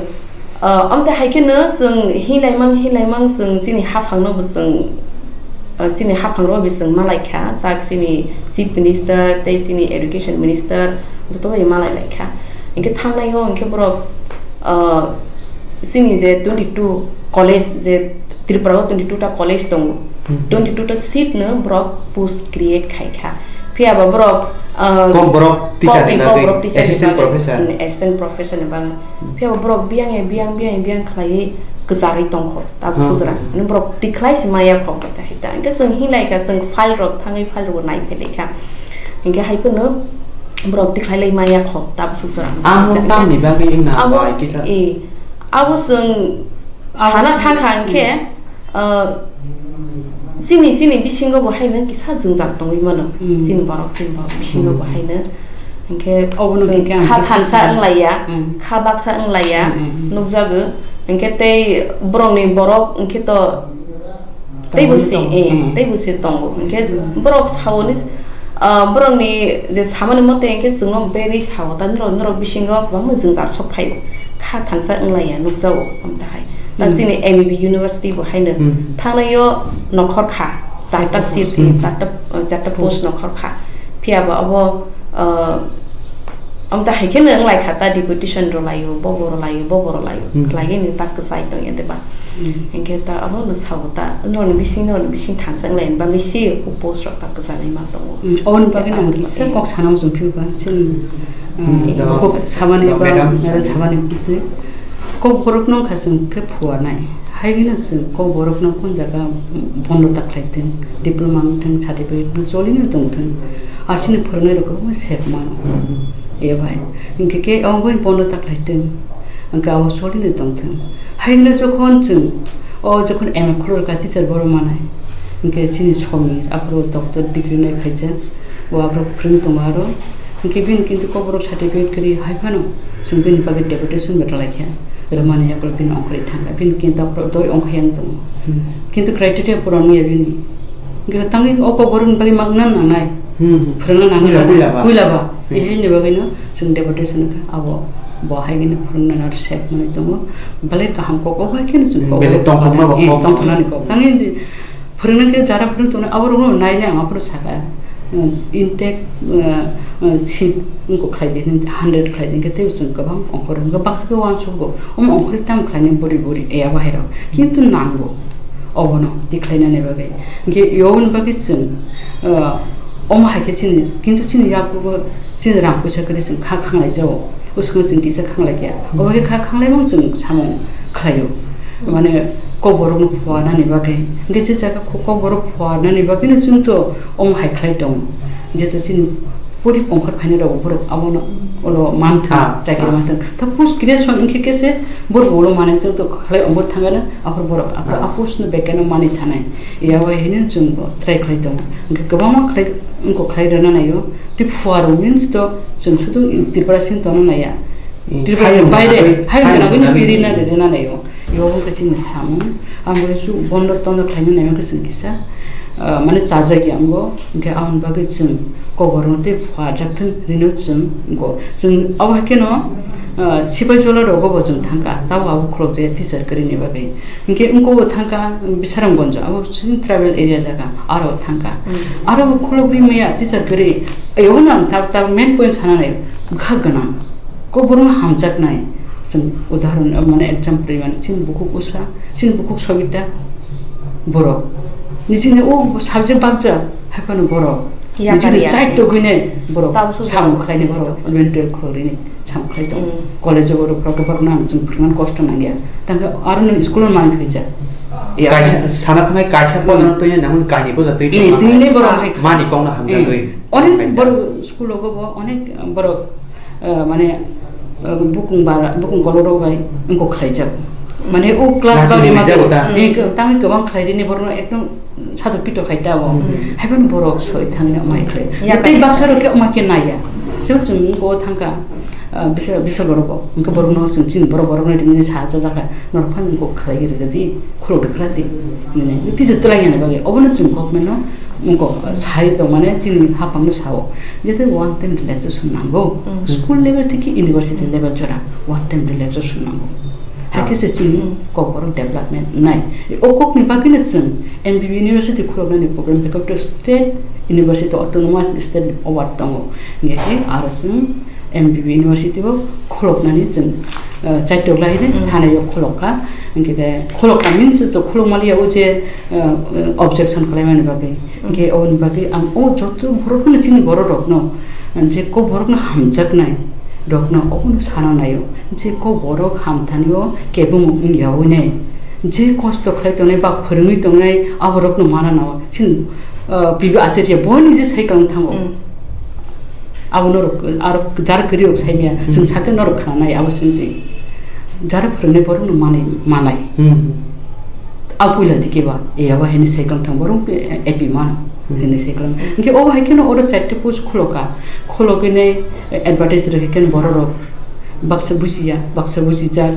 Ah, omte hai kheno chwng hinlaimang, hinlaimang chwng chini haphangno bo chwng, ah, chini haphangno bo chwng malai kha, tak chini Chief Minister tei chini Education Minister joto bai malai lai kha. Hinkhe thangnai o hinkhe borok, ah, chini je twenty two college, je Tripura o twenty two ta college tongo, hmm, twenty two ta seat no borok post create khai kha. Phiya ba borok, ah, Kokborok teacher kok-, ni bagwi, Kokborok teacher ni assistant bagwi, professor. Hmm, assistant professor ni bagwi. Phiya ba borok biyang ya biyang, biyang ya biyang khlaiwi kwcharwi tongkho, tabuk, hmm, sujra. Nung borok tikhlai se maya kho, kata hita. Hinkhe chwng hinlai kha, chwng file rok thangwi file rok nai phai lai kha. Hinkhe hai phano borok tikhlai lai maya kho, tabuk sujra. Amo tamni bagwi wngna abo bai kisa? Eh, abo chwng sana thang kha hinkhe, ah, chini, chini bisingo bo haino kisa jwngjal tongwi mano. Hmm. Chini borok, chini borok bisingo bo, hmm, haino. Hinkhe obono chwng hinkhe ang kha kisa thansa wng laiya, hmm, kha baksa wng laiya, hmm, hmm, hmm, nukjago. Hinkhe tei borokni borok hinkhe to tei bo si, tongo, eh, hmm, tei bo si tongo. Hinkhe borok saoni, ah, borokni je samani mote hinkhe chwngno berwi sao, ta norok, norok bisingo kwbangma jwngjal sok phaio. Kha thansa wng laiya, nukjago, amtahai. Tak, hmm, chini M B B University bo haino, hmm, thangnaio nokhor kha, charta seat, hmm, charta, charta post, hmm, nokhor kha. Phiya ba abo, ah, amtahai kheno wng lai kha ta, deputation rw laio, bobo rw laio, bobo rw laio, hmm, khlaiwi ni tak kwchai tongya de ba. Hmm. Hinkhe ta abo no sao ta, norokni bising, norokni bising thansa wng lai bagwi si o post rok ta kwcharwi ma tongo. Hmm, oboni bagwi ang kisa kok sana muchung phiba, chini, hmm, hmm, kok sabani ba, madam sabani bwtwi. Kokborok no wngkha chwng khe phuarnai. Hai gwnwi chwng Kokborok no kung jaga bondo ta khlai thwng, diploma wng thwng, certificate no choli no tong thwng. Aswk ni phwrwngnai rok kwbangma sep mano. E bai. Hinkhe khe omo bai bondo ta khlai thwng. Hinkhe abo choli no tong thwng. Hai gwnwi jokhon chwng, o jokhon M A khulur kha teacher borok manai. Hinkhe chini Somir, aphuru doctor degree nai phaijak. Bo aphuru phwrwng tongo aro. Hinkhe bini kintu Kokborok certificate kwrwi hai phano chwng bini bagwi deputation bai rwlai kha. Rwmani yagulo bini ongkhorwi thangkha. Bini kintu aphuru doi ongkhorwi yang tongo. Hmm. Kintu criteria puron wngya bini. Hinkhe tangwi o Kokborokni bagwi ma wngna nangnai. Hmm, hmm. Phwrwngna nangnai. Puila, puila ba. Puila ba. Hmm. Ehini bagwino chwng deputation kha. Abo bo hai gwnwi phwrwngna aro sep manwi tongo. Belai kaham kok, o hai kheno chwng, hmm, kok belai tongthokma bo, eh, kok. Tongthoknani kok. Tangwi Phwrwngna khe jara phwrwng tongnai, aborokno nainai ang aphuru sakha, um, intake, uh, uh, seat wngkha khlai di, hundred khlai di, hwnkhe teibo chwng kwbang ongkhor hwnkhe baksa khe uansukgo, omo ongkhorwi tamo khlainai buri buri, eh, abo hairok. Kintu nango obono tikhlainani bagwi. Hwnkhe yoni bagwi chwng, uh, omo hai khe chini, kintu chini yakugo chini rang puisa kwrwi chwng kha khanglai jao. Bwskango chwng kisa khanglai kha. Obo khe kha khanglaimung chwng samung khlaio. Mane, kokborokno phuarnani bagwi. Hwnkhe je jaga ko-, kokborok phuarnani bagwino chwngto omo hai khlai tongo. Jeto chini puri ongkhor phainai rok borok abono ulo manthung, ah, chakiri ah, manthung. Ta post creation wngkhe kese borok ulo manwi chwngto khlai ongkhor thangano aphuru borok aphuru ah, a post no bekeno manwi thanai. Yabai hino chwngbo try khlai tongo. Hwnkhe kwbangma khlai, wngkok khlai rwna naio. Tei phuarok means to chwng sudu Tripura sing tongna naiya. Mm, Tripura hayung baire, gwnagwi, hayung hayung gwnagwi gwnagwi piri na nai. Rwna naio. Yo wngkha chini samung. Ang bai su bondor tondor khlaina naima khe chwng kisa, ah, mane chajakya wngo. Hwnkhe aboni bagwi chwng kokborok tei phuarjak thung rino chwng go. Chwng abo hai kheno, ah, Sipaijala rogo bo chwng thangkha. Tabo abo khulokjakya teacher kwrwini bagwi. Hwnkhe wngkha bo thangkha Bisramganj, abo chini tribal area jaga, aro thangkha. Mm. Aro bo khulogwi maya teacher kwrwi, ayokno ang tak tak main point sana nai, bwkha gwnang. Kokborokno hamjaknai. Chwng udahoron, mane example rwi mano, chini bukhuk Usha, chini bukhuk Sobita, borok. Nijini o subject bakja, haiphano borok. Yakar nijini yakar. Side togwini borok. Tabo suja samung khlaini borok, borok. Eleven twelve khulogwini. Samung khlai tongo. Mm. College o borok, borok, borokno ang chwng phwrwngmani kosto nangya. Tangkhe aro nwng school o manwi phaijak. Ya. Kaisa sana thangnai kaisa mm, pono twi nang kani boja twi eh, tongma twi hai. Nai borok hai. Mani kokno hamjagwi. Eh. Onek hai borok school o bo onek borok, eh, mane, eh, bukung bara, bukung kolok rok bai wngkok khlaijak. Mane o class nasi bagwi nini ma jago ta? Eh, tangwi kwbang khlai rini borokno ekdom Sato pito khai ta bo. Hmm. Haiphano borok soi thangni amai khlai. Ya, tei kaya. Baksa rok khe ama khe naiya. Chwng chwng go thangka, ah, bisa, bisa borok bo. Hwnkhe borok no chwng chini borok, borok no ringni sa cha jaka. Norok phano go khlai rwdi, khulok rwkha di. Nini tisa twlang yani bagwi. Obono chwng government no go sai tong mane chini hapang no sao. Jete one time relaxation nango. Hmm. School level theke university level jora one time relaxation nango. Hai khe se chini hmm, kokborok development nai. O kokni bagwino chwng M B B University khuloknani program khe kok state university autonomous state award tongo. Hingkhe khe aro chwng M B B University bo khuloknani chwng, eh, chaitokla hino hmm, thanaio khulokha. Hingkhe khe khulokha means to khulokmaliya o je, eh, objection khlaimani bagwi. Hingkhe oboni bagwi ang o joto borokno chini bororokno je kokborokno hamjaknai rokno obono sana naio. Je kokborok hamthanio kebengmung wngya wnai. Je kosto khlai tongnai ba phwrwngwi tongnai aborokno mana nao. Chini, ah, P B Acharya bo niji sai kang thango. Mm. Abo norok, aro jar kwrwi rok saimaya. Mm. Chwng sakhe norok khananai abo chwng se. Jar phwrwngnai borokno manai, manai. Mm. A puila dike ba, e abo haini sai kang thang borok A P mano. Mm. Haini sai kang. Hingke obo hai kheno oro chairte post khulokha. Khulokene advertise rwkhe ken bororok baksa bujiya, baksa bujijak.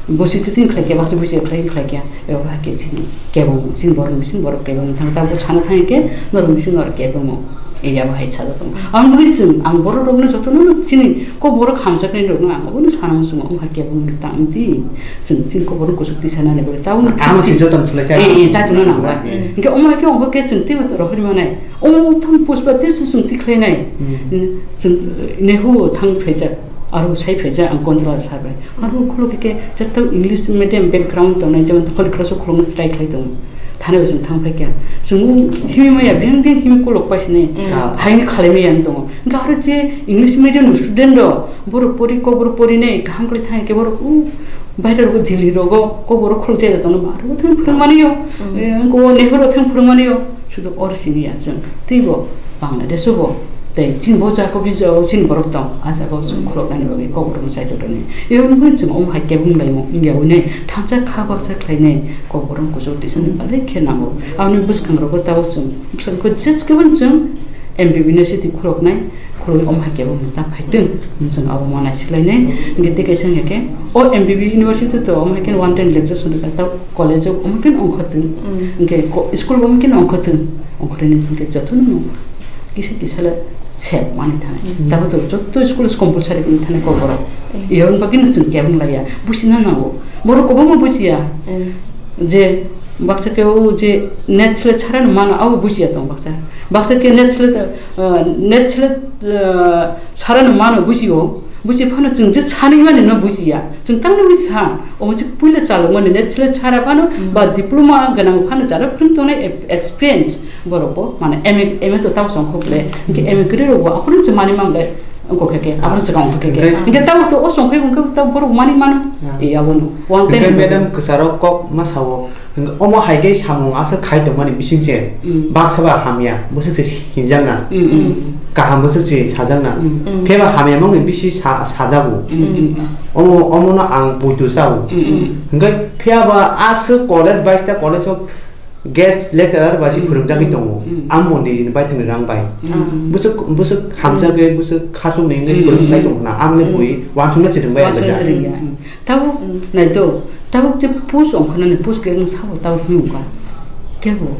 Busi titin khlaikhe baksa bujiya khlai khlaikhe. Ebo hai khe chini kebong, chini borok, chini borok kebong thang, tabo sana thang khe norok chini norok kebongo. Ebo hai sajak tong. Ang bui chwng, ang bororokno jotono chini ko borok hamjaknai rokno ang obono sana muchungo, omo hai kebong tang di. Chwng chini ko borok kusuk tisanani bagwi tabo. Ang si joton chwlai sa. Eh, eh, jatungno nangba. Eh. Hingke omo hai khe omo khe chwng teibo rohorwi manai. Omo thang pushpa tei se chwng tikhlai nai. Hmm. Chwng, eh, Nehu o thang phaijak, aro sai phaijak ang Kondra sabai. Aro khuluk khe, khe chaktal English medium background tongnai, jemon Holy Cross o khulukma try khlai tongo. Thani bo chwng thang phai kha. Chwng himwi maya, beng beng himwi kolok paisini. Hmm. Ah. Haini khalai maya wng tongo. Hwnkhe aro je English medium ni student rok, borok pori, kokborok porinai, kaham khlai thang khe borok, uh, baire rogo, Delhi rogo, kokborok khuluk jai tongo, aro thang phwrwng mani yo. Hmm. Eh, wngko Nehu rok thang phwrwng mani yo. Sudu or sini ya chwng. Teibo Bangladesh o bo. Tei chini bo jaga o bijao chini borok tong. A jaga o chwng khuloknani bagwi kokborok no chaitoknani. Eboni bagwi chwng omo hai kebeng laimung wngya hwnwi thansa kha baksa khlainai kokborok kuchuk tisani balai khe nango. Aboni bwskango rogo tabuk chwng bwskango jes kebeng chwng M B B University khuloknai, khuloknai omo hai kebeng ta phaitwng. Chwng abo mana siklainai. Hingke tei kaisa hingke o M B B University to omo hai khe one time lecture sundukha ta college o omo khe ongkha twng. Mm. Hingke ko-, school bo omo khe ongkha twng. Ongkhorwi ni hwnkhe jotono no kisa kisa le sep mani thanai. Mm. Tabuk to joto school compulsory wngwi thanai kokborok. Mm. Iyoni bagwi no chwng kebeng laiya. Busina nango. Borok kwbangma busiya. Mm. Je Baksa khe o je net sle chara no mano, abo bujiya tong baksa. Baksa khe net sle, ah, net sle, ah, chara no mano bujio. Buji phano chwng je sanwi mani no bujiya. Chwng tangno wi sa, omo chik puila chalok mani net sle chara phano, ba diploma gwnang phano jara phwrwng tongnai ep-, experience borok bo, mane M A, M A to tamo song khok le. Hingke M A kwrwi rok bo aphuru chwng mani mang le. Ongkho khe khe, aphuru chwng ongkho khe khe. Hingke, hingke tabuk to o song khe hingke tabuk borok mani mano. Ya. E, abono. One time. Hingke madam kwcharo kok ma sao. Hingke omo hai khe samung aswk khai tongmani bising se. Mm. Baksa ba hamya, bwswk se hinjakna. Mm, mm. Kaham bwswk se sajakna. Mm. Mm. Pheba hamya mangni bisi sa-, sajago. Mm, mm, mm. Omo, omono ang poito chao. Mm, mm. Hingke phiya ba aswk college, baista college o guest lecturer bai se, mm, phwrwngjagwi tongo. Mm. Ang bo nijini baithangni rang bai. Mm. Bwswk, bwswk hamjagwi, mm, bwswk khachukni wngwi, mm, phwrwngkhlai tongkha na. Ang le, mm, bui uansukna se rwngbai ang le da. Uansukna se rwngya, mm. Tabuk, mm, naito, tabuk je post ongkha nani, post khe wng sabo tabuk wngkha. Kebo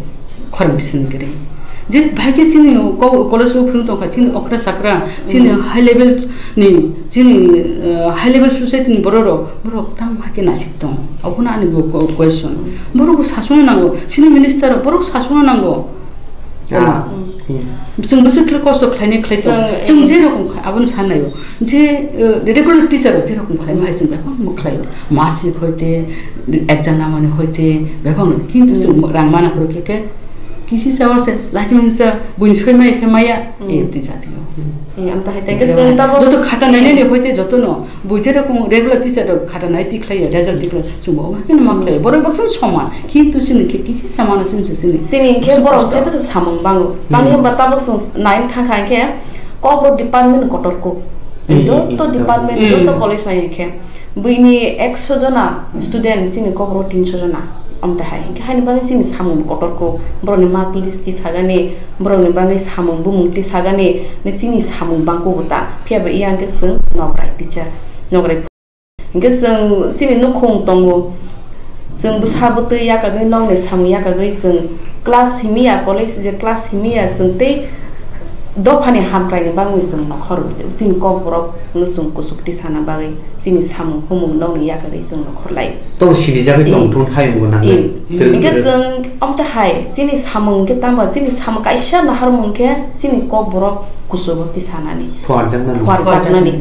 khorang bisini kwrwi. Je bhai khe chini ko-, college o phwrwng tongkha, chini okra chakra, chini, mm, high level ni, chini, eh, high level society ni borok rok, borok tamo hai khe nasik tong. Obono ani bo ko-, question. Borok bo sasuna nango, chini minister rok borok sasuna nango. Ah, hmm. Chwng bwswk khe kosto khlainai khlai tong. Chwng, chwng eh, je rokom kha-, abono sanai o. Je, eh, regular teacher rok je rokom khlaima hai chwng bebak mwkhlai o. Marksheet hoite, exam namani hoite, bebak no. Kintu chwng, hmm, rang mana phuru khe khe, kisi sa ose, lachimani sa, buini soi mai khe maya, hmm, eh, twi jati o. Eh, amta hai tei khe chwng tamo joto khata nainani hoite jotono. Bo je rokom regular teacher rok khata nai tikhlai ya, result tikhlai, chwng bo omo haino ma khlai ya. Borok baksa soman, kintu chini khe kisi samano chini se chini. Chini khe borok sai bwsa samung bango. Tani hwnba tabuk chwng nai thang kha khe Kokborok department kotor kuk. Joto department, joto college nai khe buini ekso jona student chini Kokborok tinso jona. Amta hai, hingke haini bagwi chini samung kotor kuk, borokni mark list tisagani, borokni bagwi samung bumung tisagani, ne chini samung bangkugo ta, phiya ba iya hingke chwng nokrai teacher, nokrai. Hingke chwng chini nukhung tongo, chwng bwsa bwtwi yakagwi nokni samung yakagwi chwng class himya, college je class himya chwng tei dophani hamkraini bagwi chwng nokhor chini kokborok no chwng kuchuk tisana bagwi. Chini samung humung nokni yakarwi chwng nokhorlai. Tong sinijagwi tongthun hayung bo nangnai. Hingke chwng omtahai chini samung hingke tamo chini samung kaisa naharmung hingke chini kokborok kuchugo tisanani. Phuarjaknani. Phuarjaknani.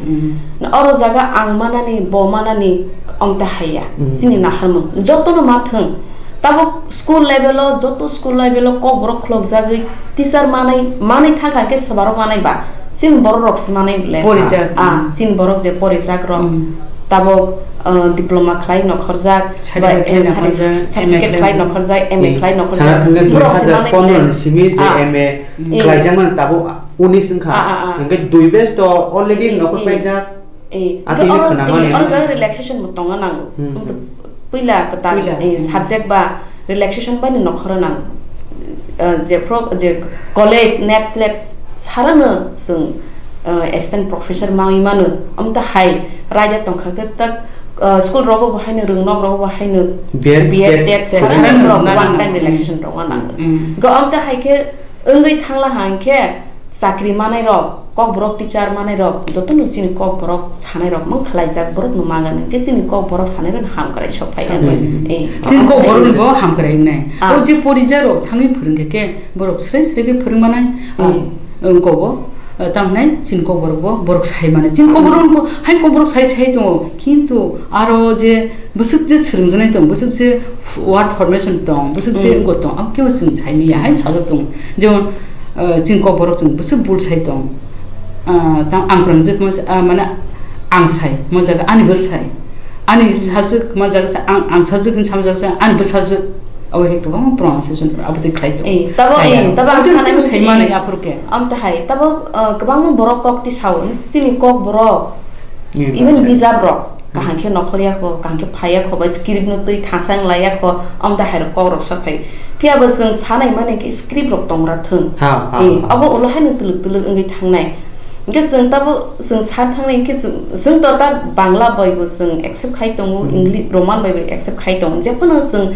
Oro jaga ang manani, bo manani omtahai ya. Chini naharmung jotono ma thwng. Tabuk school level o, joto school level o kokborok khulokjagwi teacher manai, manwi thangkha khe swbarok manai ba, chini borok rok se manai bole. Porijak. Ah, chini borok je porijak rok, tabuk, ah, diploma khlai nokhorjak, certificate khlai nokhorjak, certificate khlai nokhorjak, M A khlai nokhorjak. Sana thangkhe borok se manai bole. Dui hajar pondro ni simi je M A khlaijak mani tabuk unis wngkha. Ah, ah, ah. Hingke dui batch to already nokhor paijak. Eh, atini khwnamani oro jaga relaxation bo tongna nango. Puila kwtal, eh, subject ba relaxation bai ni nokhoro nang. Eh, je pro-, je college, next, next sarano chwng, eh, assistant professor mawi mano. Amta hai raida tongkha khe tak, eh, school rogo bo haino rwngnok rogo bo haino B Ed, B Ed, tet, tet, tet, one time relaxation tongna nango. Go amta hai khe wngwi thangla hang khe, chakri manai rok, kokborok teacher manai rok, jotono chini kokborok sanai rok mang khlaijak, borok no magan hwnkhe chini kokborok sanai rok hamkrai sok phai. Chini kokborok ni bo hamkrai wngnai. O je porijak rok thangwi phwrwng khe khe borok sre sre khe phwrwng manai. Wng kobo, tamo hinai chini kokborok bo borok sai manai. Chini kokborok bo hai kokborok sai sai tongo, kintu aro je bwswk je swrwngjaknai tong, bwswk je word formation tong, bwswk je wngkho tong, abo kebo chwng sai manya, hai sajak tong. Jemon, ah, chini kokborok chwng bwswk bul sai tong. Ah, tang ang prangjak ma, ah, mane ang sai, mo jaga ani bwsai. Ani sajak ma jaga sa, ang, ang sajak hin sama jaga sa, ani bwsajak. Abo hai kwbangma pronunciation abo twi khlai tong. Eh, tabo, eh, tabo ang sanai sai mani aphuru khe. Amta hai, tabo, ah, kwbangma borok kok tisao, chini kokborok. Even bijap rok kaham khe nokhor ya kho, kaham khe phai ya kho, ba script no twi thangsa wng lai ya kho, amta hai rok kok rok sa phai. Phiya bo chwng sanai mani khe script rok tong ra thung. Abo ulo haino twlwk twlwk wngwi thangnai. Hingke chwng tabo chwng sa thangnai hingke chwng, chwng to ta Bangla bai bo chwng accept khai tongo, English, Roman bai bo accept khai tongo. Jephano chwng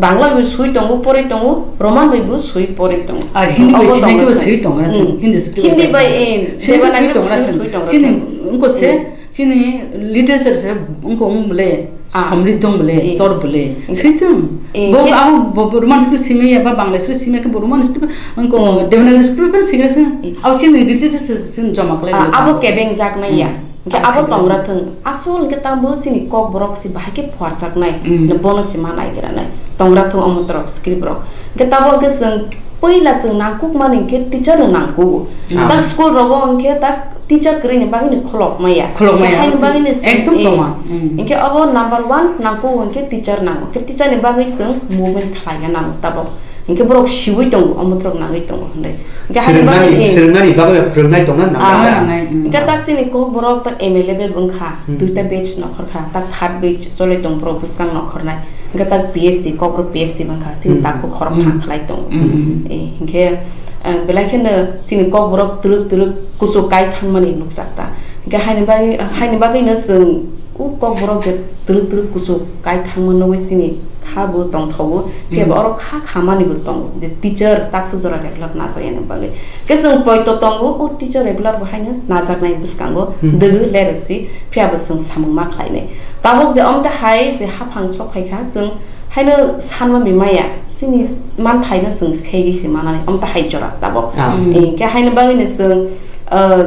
Bangla bai sui tongo, poroi tongo, Roman bai bo sui poroi tongo. Ar Hindi bai sinai khe bo sui tongo na thung, Hindi script bai, eh, Devanagari sui tongo na thung. Chini wngkho se, Chini literature se wngkha wng bole, Ah. Somriddho wng bole, Eh. Tor bole. Eh. Switwng. Eh, Bo ye- abo bo, bo Roman script simi ya ba Bangla script simi ya khe bo Roman script wngkha Hmm. Devanagari script pen sikra thwng. Eh. Abo chini literature se chini joma khlai Ah, abo kebeng jak nai ya. Hmm. Hingke abo abo sikra tongra thwng. Thwng. Asol hingke tang bo chini kok borok si bahai khe phuarjak nai. Hmm. Bono si ma nai gira nai. Tongra thwng omo torok script rok. Hingke tabo hingke chwng Puila chwng nangkukmani hwnkhe teacher no nangkugo. Hmm. Tak school rogo hwnkhe tak teacher kwrwini bagwino kholok maya. Kholok maya. Haini bagwino chwng, Ekdom eh, tongma. Hmm. Hwnkhe obo number one nangkugo hwnkhe teacher nango. Hwnkhe teacher ni bagwi chwng movement khlaina nango tabok. Hwnkhe borok siui tongo, omo borok nangwi tongo hwnwi. Hwnkhe haini bagwi, Swrwngnani, eh, swrwngnani bagwi phwrwngnai tongna nango. Ah. Nangnai, hmm. Hwnkhe tak chini kok borok tak M L A beb wngkha, Hmm. Duita batch nokhorkha, tak third batch choloi tong borok bwskang nokhornai. Hingke tak P H D, kokborok P H D mankha, chini Hmm. takhuk khorok Hmm. thang khlai tongo. Hmm. Eh, hingke, eh, belai kheno chini kokborok twrwk twrwk kuchuk kai thangmani nukjak ta. Hingke haini bagwi, haini bagwino chwng o kokborok je twrwk twrwk kuchuk kai thangma nugwi chini kha bo tongthogo, phiya ba Hmm. oro kha khamani bo tongo, je teacher taksa jora regular najakya ni bagwi. Hingke chwng poito tongo, o teacher regular bo haino najaknai bwskango Hmm. dwgwi leresi, phiya bo chwng samung ma khlainai. Tabuk je omte hai je haphang sok phaikha, chwng haino sanma mimaya, chini manthaino chwng segwi se manani, omte hai jora tabuk. Ah. Mm. Eh, khe haino bagwino chwng, ah,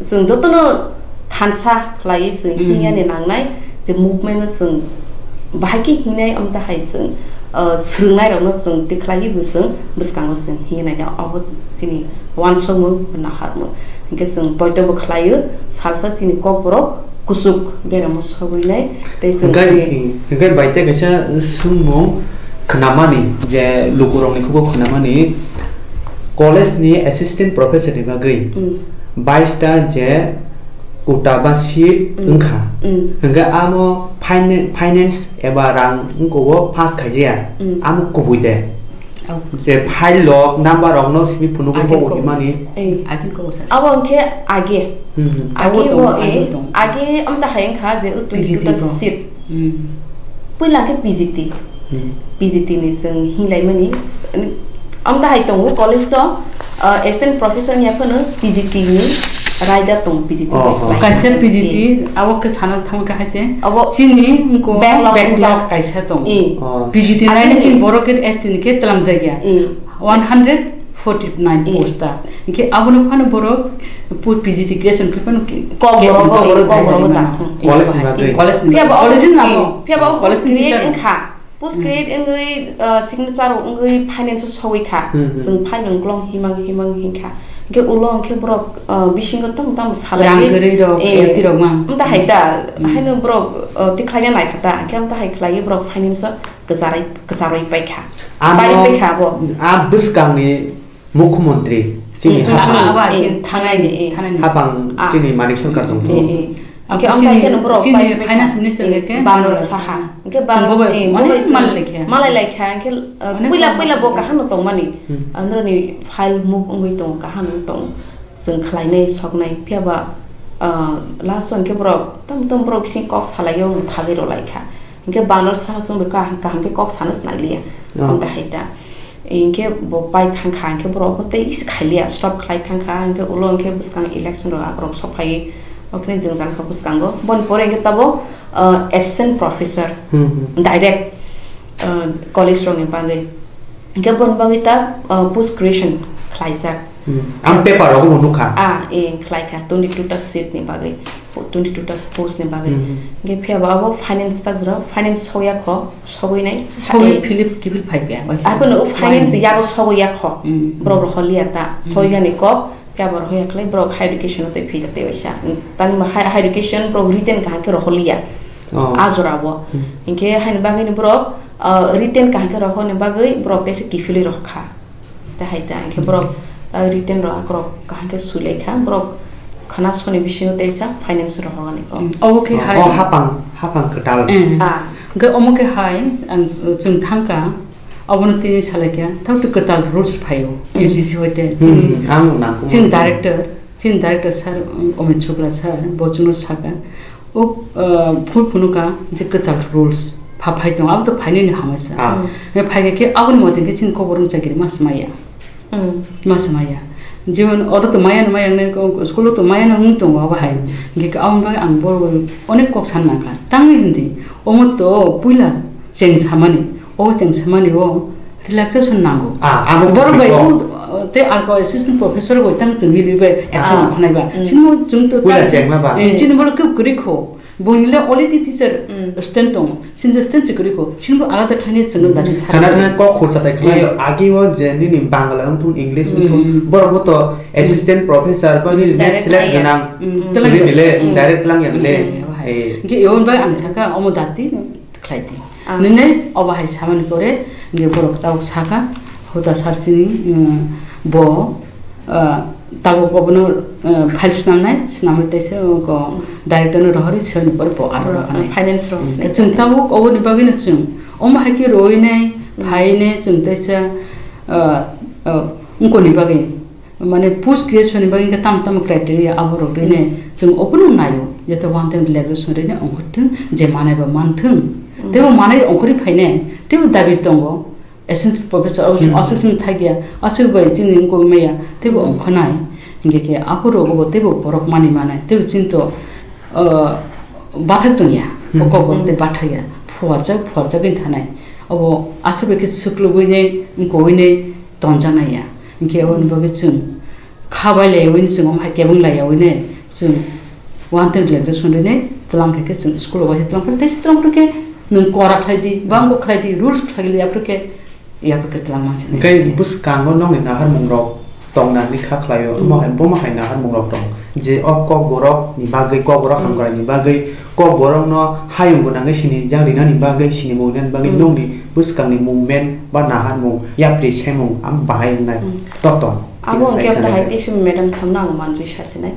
chwng jotono thansa khlaiwi chwng Mm. hingyani nangnai, je movement-no chwng bahai khe hingnai, omte hai chwng, ah, swrwngnairokno chwng tikhlaiwi bo chwng bwskango chwng hingnai, obo chini uansukmung, naharmung. Hingke chwng poito bo khlaio, salsa chini kokborok kuchuk beramo sogwi nai, tei chwng Hingke, tei hingke bai tei kaisa swngmung khnamani je lukurokni khugo khnamani college ni assistant professor ni bagwi Mm. bais ta je kota ba seat Mm. wngkha. Mm. Hingke amo finan-, finance eba rang wngkha o pass khaijaya. Mm. Amo kubui de. Au. Je file rok, number rok no simi phunuk Agin bo ko himani. Eh. Agin ko sa. Abo hwnkhe age. Hmm, hmm. Age Abo bo, tongo, eh, age tongo. Age amta hai wngkha je o P G T twenty-two ta bo. Seat. Hmm. Puila khe P G T. Hmm. P G T ni chwng hinlaimani. Amta hai tongo college o, uh, assistant professor ni yaphano P G T ni raida tongo, P G T Oh, bai oh. Kaisa P G T, eh. Abo khe sana thangkha hai se. Abo Chini ko backlog backlog wngjak. Kaisa tongo. Eh. Oh. P G T Ani naina chini borok khe S T ni khe tlamjakya. Eh. One hundred forty-nine Eh. Post ta. Hingke abono phano borok pu-, P G T graduation khe phano ke-, Kok ke-, borok, kok borok kok borok khe ta mano. Thung. College ni bagwi. College ni Phiya ba bagwi. College ni eh, namo. Phiya ba College ni post create teacher. Wngkha. Post Mm. create wngwi, uh, signature rok wngwi finance o sogwi kha. Hmm, hmm. Chwng file wngklong himang himang hinkha. Hingke ulo hingke borok, uh, bisingo tamo tamo salai. Rang kwrwi rok, eh, F D rok mang. Mta hai ta, Hmm. haino borok, uh, tikhlaina naikha ta. Hingke mta hai khlaiwi borok finance o kwcharwi, kwcharwi paikha. Amo Pai paikha abo. A bwskangni Mukhyamantri chini Mm, hapang. Abo, abo, Eh, eh, thanai, thanai, eh. Thanai. Hapang Ah. chini Manik Sarkar tongphuru. Eh, eh. Hingke Chini, ang khe borok chini pai pai finance kha. Minister Eh, hingke Banor Banor Saha. Saha. Hingke Chwng Banor, bobo eh, mane bobo mal sing-, lekha. Malai lekha, hingke, eh, Mane puila, mal puila bo sing-, kaham no tongmani. Hmm. Androni file move wngwi tongo, kaham no tongo. Chwng khlainai, soknai, phiya ba, eh, last o hingke borok, tam tam borok bising kok salaio, mothabi rwlaikha. Hingke Banor Saha chwngno kaham, kaham khe kok sano snai liya. Oh. Amta hai ta. Hingke bo pai thang kha, hingke borok bo tei isi khai liya, stop khlai thang kha, hingke ulo hingke bwskang election rok aborok sok phai, okhe jwngjal kha bwskango. Boni pore hingke tabo, uh, assistant professor, Hmm, hmm. Direct, uh, college rokni bagwi. Hingke boni bagwi ta, uh, post creation khlaijak. Hmm. Ang paper rogo bo nukha. Ah, eh, khlai kha, twenty-two ta seat ni bagwi, twenty-two ta post ni bagwi. Hmm. Hingke phiya ba abo finance ta jora, finance sogya kho, sogwi nai. Sogwi Eh, Philip kiphil phai kha, bai sa. Aphano o finance Why? Yago sogwi ya kho. Hmm. Borok rohor liya ta, Hmm. Sogya ni kok, phiya ba rohor ya khlai, borok higher education o tei phijak tei bai sa. Tani ma high, higher education borok written kaham khe rohor liya. Oh. A jora bo. Hmm. Hingke haini bagwi ni borok, ah, written kaham khe rohor ni bagwi borok tei se kiphilwi rohor kha. Tei hai ta, hingke borok, ah, written rok akorok kaham khe sui lai kha, borok khana soni bisingo teisa finance rok horani kok. Mm, obo khe Oh, hai. Oh, hapang, hapang kwtal. Mm. Ah. Hingke omo khe hai, ang, uh, chwng thang kha, obono tini salai kha, thaktwi kwtal rules phaio, Mm. U G C hoite, Hmm, chini, hmm, ang nangkukmani. Chini director, Chini director sir, um, Omit Shukla sir, bo chwngno sakha, o, uh, phul phunukha je kwtal rules pha phai tongo, abo to phainani hamai sa. Ah. Hingke phaikha khe aboni mote khe chini kokborok rwngchak giri ma swmaiya. Hmm. Masa maya. Jemon oro to maya no maya nai ko, school o to maya no wng tongo abo hai. Hingke aboni bagwi ang bo onek kok san nangkha. Tangwi hindi. Omo to puila cheng samani. O cheng samani o relaxation nango. Ah, abo Borok bai ko. U, te alko assistant professor bai tang chwng mili bai action Ah. khanai ba. Hmm. Chwng, chwng to Puila tang, cheng ma ba. Eh, chini borok khe kwrwi kho. Bongni le already teacher Mm. stand tongo. Sini stand se kwrwi kho. Sini bo alada khlainai chwngno dati Sana sakha. Thang kok khorsa tai khlai Mm. agi o je nini Bangla wng thung, English wng thung, Mm. borok bo to assistant professor ba nini Direct next level khlaiya. Gwnang Mm. kwrwi bile Mm. direct lang ya bile. Mm. Eh. Hingke eon bai ang saka omo dati khlai di. Ah. Nini obo hai samani pore hingke borok tabuk saka huda sar sini, mm, bo ah, tabuk obono, ah, file swnamnai, swnamwi teisa oko director no rohorwi soni pore bo aro Ro-, rohornai. Finance rok Hmm, swnai chwng tongo. Tabuk oboni bagwino chwng omo hai khe roinai, Hmm. phainai chwng teisa, ah, ah, wngkoni bagwi, mane post creation ni bagwi khe tamo tamo criteria abo rok rinai Hmm. chwng obono naio, jete one time relaxation rinai ongkhorthwng, je manai ba manthwng. Hmm. Teibo manai ongkhorwi phainai, teibo dabi tongo. Assistant professor, os-, Hmm. assistant thakya, aswk bai chini wngkok maya, teibo Hmm. wngkhanai. Hingke khe aphuru rogo bo teibo borok mani manai, teibo chini to, ah, bathak tongya, Hmm. o kok bo Hmm. tei bathakya, phuarjak, phuarjagwi thanai. Obo aswk bai khe swklubwinai, wngkogwinai tonjaknai ya. Hingke aboni bagwi chwng kha bai laiwi chwng omo hai kebeng laiyawi ne chwng one time relaxation rinai tlang khe khe chwng school o waisa tlang phai tei tlang phai khe nwng kora khlai di, bangbo khlai di, rules khlai li aphuru khe, aphuru khe tlang mansi nai. Hingke bwskango nokni naharmung rok tong nangni kha khlaio, Hmm. omo hai bomo hai naharmung rok tong je o kok borok ni bagwi, kok borok Hmm. hamkrai ni bagwi, kok borok no hayung gwnangwi sini jak rinani bagwi, sini mungni bagwi Hmm. nokni bwskangni movement ba naharmung yapri semung ang bahai wngnai Hmm. totong. Abo Tini hwnkhe sai tongthai khe. Tei simi madam samno ang manjui sasinai.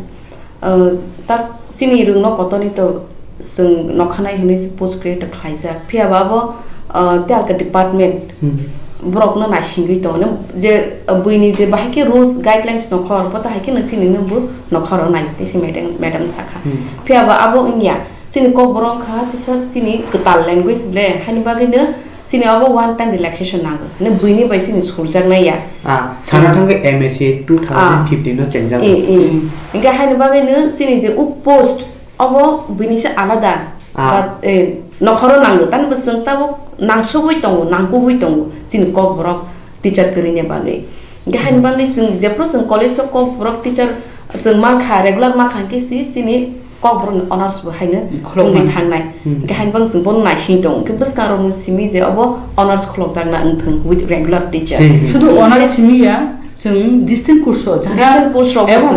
Uh, tak chini rwngno kotorni to chwng nokhanai hwnwi se post create khlaijak. Phiya ba abo, uh, tei alka department Hmm. borokno naisingwi tongo. Nw je, uh, buini je bahai khe rules guidelines nokhor, bo to hai khe nw chini nw bo nokhoro nai tei se madam, madam sakha. Hmm. Phiya ba abo wngya. Chini kokborok wngkha tisa chini kwtal language ble, haini bagwino chini obo one time relaxation nango. Hwnwi buini bai chini surjaknai ya. Ah, sana Hmm. thangkhe M S C two thousand fifteen no chengjak. Eh, eh. Hwnkhe haini bagwino chini je u post obo buini se alada. Ah. But, eh, nokhoro nango. Tani bo chwng tabuk nangsugwi tongo, nangkukgwi tongo chini kokborok teacher kwrwini bagwi. Hwnkhe haini Hmm. bagwi chwng jephru chwng college o kokborok teacher chwng mankha, regular mankha hwnkhe si chini Kokborokni honors bo haino Khulokma. Wngwi thangnai. Hmm. Hwnkhe haino bang chwng bono naising tongo. Hwnkhe bwskangrokni simi je obo honors khulokjakna wngthwng with regular teacher. Hmm, hmm. Sudu honors Hwnkhe simi ya, chwng distant course o, jara Distant course rok ebo bo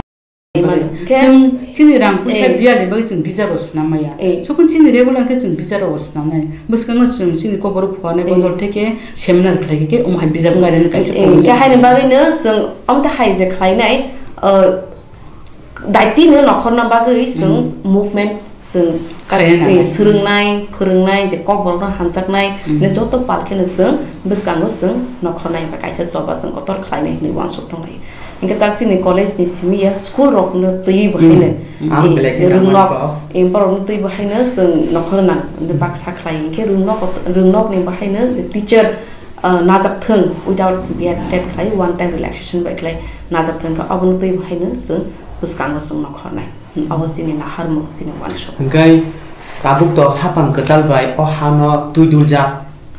chwng Hwnkhe chwng chini rang puisa Eh. Biyal ni bagwi chwng visa rok swnam maya. Eh. Sokon chini regular khe chwng visa rok swnam nai. Bwskango chwng chini kokborok phuarnai Eh. Bodol theke seminar khlai khe omo hai visa Hmm. Kaisa Eh, promotion. Hwnkhe haino bagwino chwng omo tei hai je khlainai, uh, Daitino nokhorna bagwi chwng Mm. movement chwng Khaina eh, nai. Swrwngnai, phwrwngnai, je kokborokno hamjaknai, Mm. ne joto pal kheno chwng bwskango chwng nokhornai ba kaisa choba chwng kotor khlainai hinwi uansuk tonglai. Hwnkhe tak chini college ni simi ya school rokno twiwi bo Mm. haino, Mm. eh, Ang belai khe rwngnok, nangmani ba. Eh, borokno twiwi bo haino chwng nokhorna Mm. baksa khlai. Hwnkhe rwngnok, rwngnokni bo haino je teacher, ah, najak thung, without biya tet khlai, one time relaxation bai khlai najak thung kha, abono twi bo haino chwng bwskango chwng nokhornai. Hmm. Abo chini naharmung, chini uansuk. Hwnkhe tabuk to hapang kwtal bai o hano twi duljak,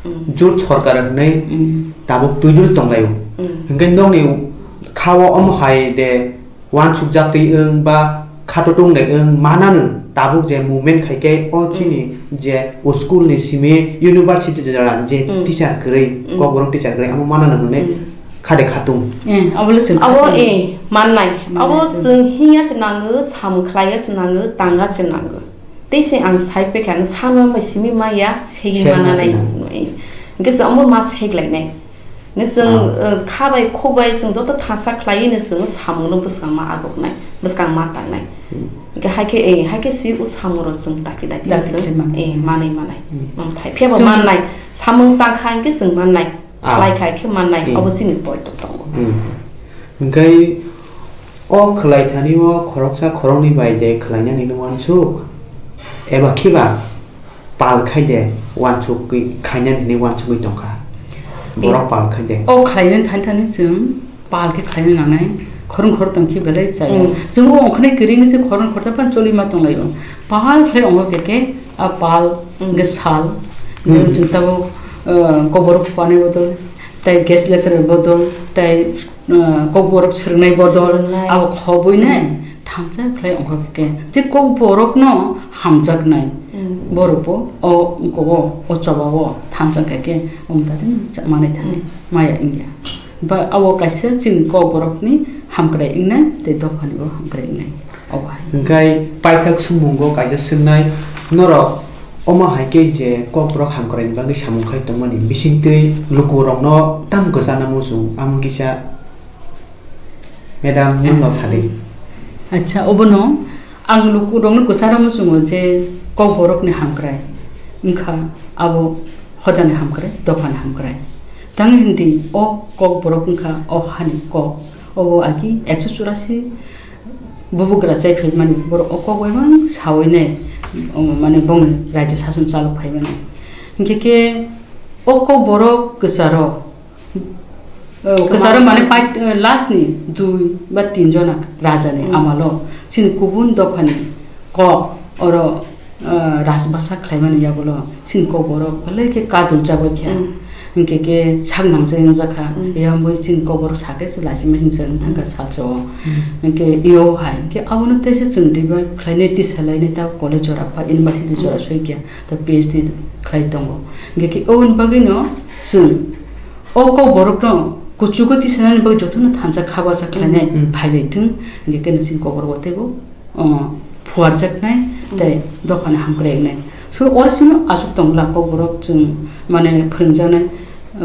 Hmm. Jut sorkar hwnwi Hmm. tabuk twi dul tonglaio. Hmm. Hwnkhe nokni kha-o omo hai de uansukjak twi wng ba khato tong de wng mananw tabuk je movement khai khe o Mm. chini je o school ni simi university jora je Mm. Teacher kwrwi Mm. kokborok teacher kwrwi amo mananw hwnwi Mm. khade khatung. Eh, abo le chwng Abo khatung. Eh, mannai. Mannai Abo chwng. Chwng hiya se nango, sam khlaiya se nango, tanga se nango. Tei se ang sai pekha, ano sanma bai simi maya, segi Segi mananai. Mananai. Hwnkhe se omo ma seglai nai. Hwnkhe chwng, Ah. Uh, kha bai khuk bai chwng joto thangsa khlaiwi no chwng samung no bwskang ma aguk nai, bwskang ma tang nai. Hmm. Hwnkhe hai khe, eh, hai khe si o samung rok chwng daki daki Daki chwng, khlai mano. Eh, manwi manai. Hmm. Omo thai phiya bo Chwng mannai, samung tang kha hwnkhe chwng mannai, Ah. Khlai kha khe mannai, Hmm. Obo chini point tongo. Hmm. Hwnkhe o khlai thani o khoroksa khoroknwi bai de khlainani no uansuk? Eba khiba pal khai de uansuk khainani hinwi uansugwi tongkha. Borok Eh, pal khai de. O khlainani thani thani chwng pal khe khlaina nangnai, khorang khortong khe belai chaya. Mm. Chwng o ongkhornai kwrwini se khorang khortong phano choli ma tonglaio. Pal khlai ongkha khe khe a pal Mm. hwnkhe sal, Mm. chwng tabuk, uh, kokborok phuarnai bodol, tei guest lecturer bodol, tei, uh, kokborok swrwngnai bodol, Swrwngnai. abo khobwi nai Mm. thansa khlai ongkha khe khe. Je kokborokno hamjaknai Mm. borokbo o kogo o chobao thansa khe khe omtadin manai thani Mm. maya wngya. Ba abo kaisa chini kokborokni hamkrai wngnai tei dophanibo hamkrai wngnai. Obo hai. Hwnkhe paithak swngmungo kaisa swngnai, norok omo hai khe je kokborok hamkraini bagwi samung khai tongmani bisingtwi lukurokno tamo kwchana muchung, amo kisa madam, nwngno sadi. Acha, obono ang lukurokno kwchana muchungo je kokborokni hamkrai wngkha abo hodani hamkrai, dophani hamkrai. Tang hindi o kokborok wngkha o hani kok. Obo agi ekso churasi bubugra chai phaimani, borok o kok bai mang sawi nai, um, mane bongni rajyo sason chalok phaimani. Hinkhe khe o kokborok kwcharo, uh, kwcharo mane pai-, uh, last ni dui ba tin jona raja ni Mm. amalo chini kubun dophani kok oro, uh, rajbasa khlaimani yagulo chini kokborok belai khe kadul chagwi kha. Mm. Hinkhe khe sak nangjak wngjakha. Mm. Eyang bai chini kokborok sakhe se lachima sing se wng thangkha Mm. salsa o. Mm. Hinkhe iyo hai, hinkhe abono teisa chwng diba khlainai tisa lainai ta college jora pha, university jora Mm. soi kha, ta P H D khlai tongo. Hinkhe khe oboni bagwino chwng o kokborokno kuchugo tisanani bagwi jotono thansa kha basa khlainai Mm. phailai thung. Hinkhe khe chini kokborok bo teibo o, phuarjaknai Mm. tei dophani hamkrai wngnai. So, oro sino aswk tongla kokborok chwng, mane, phwrwngjaknai,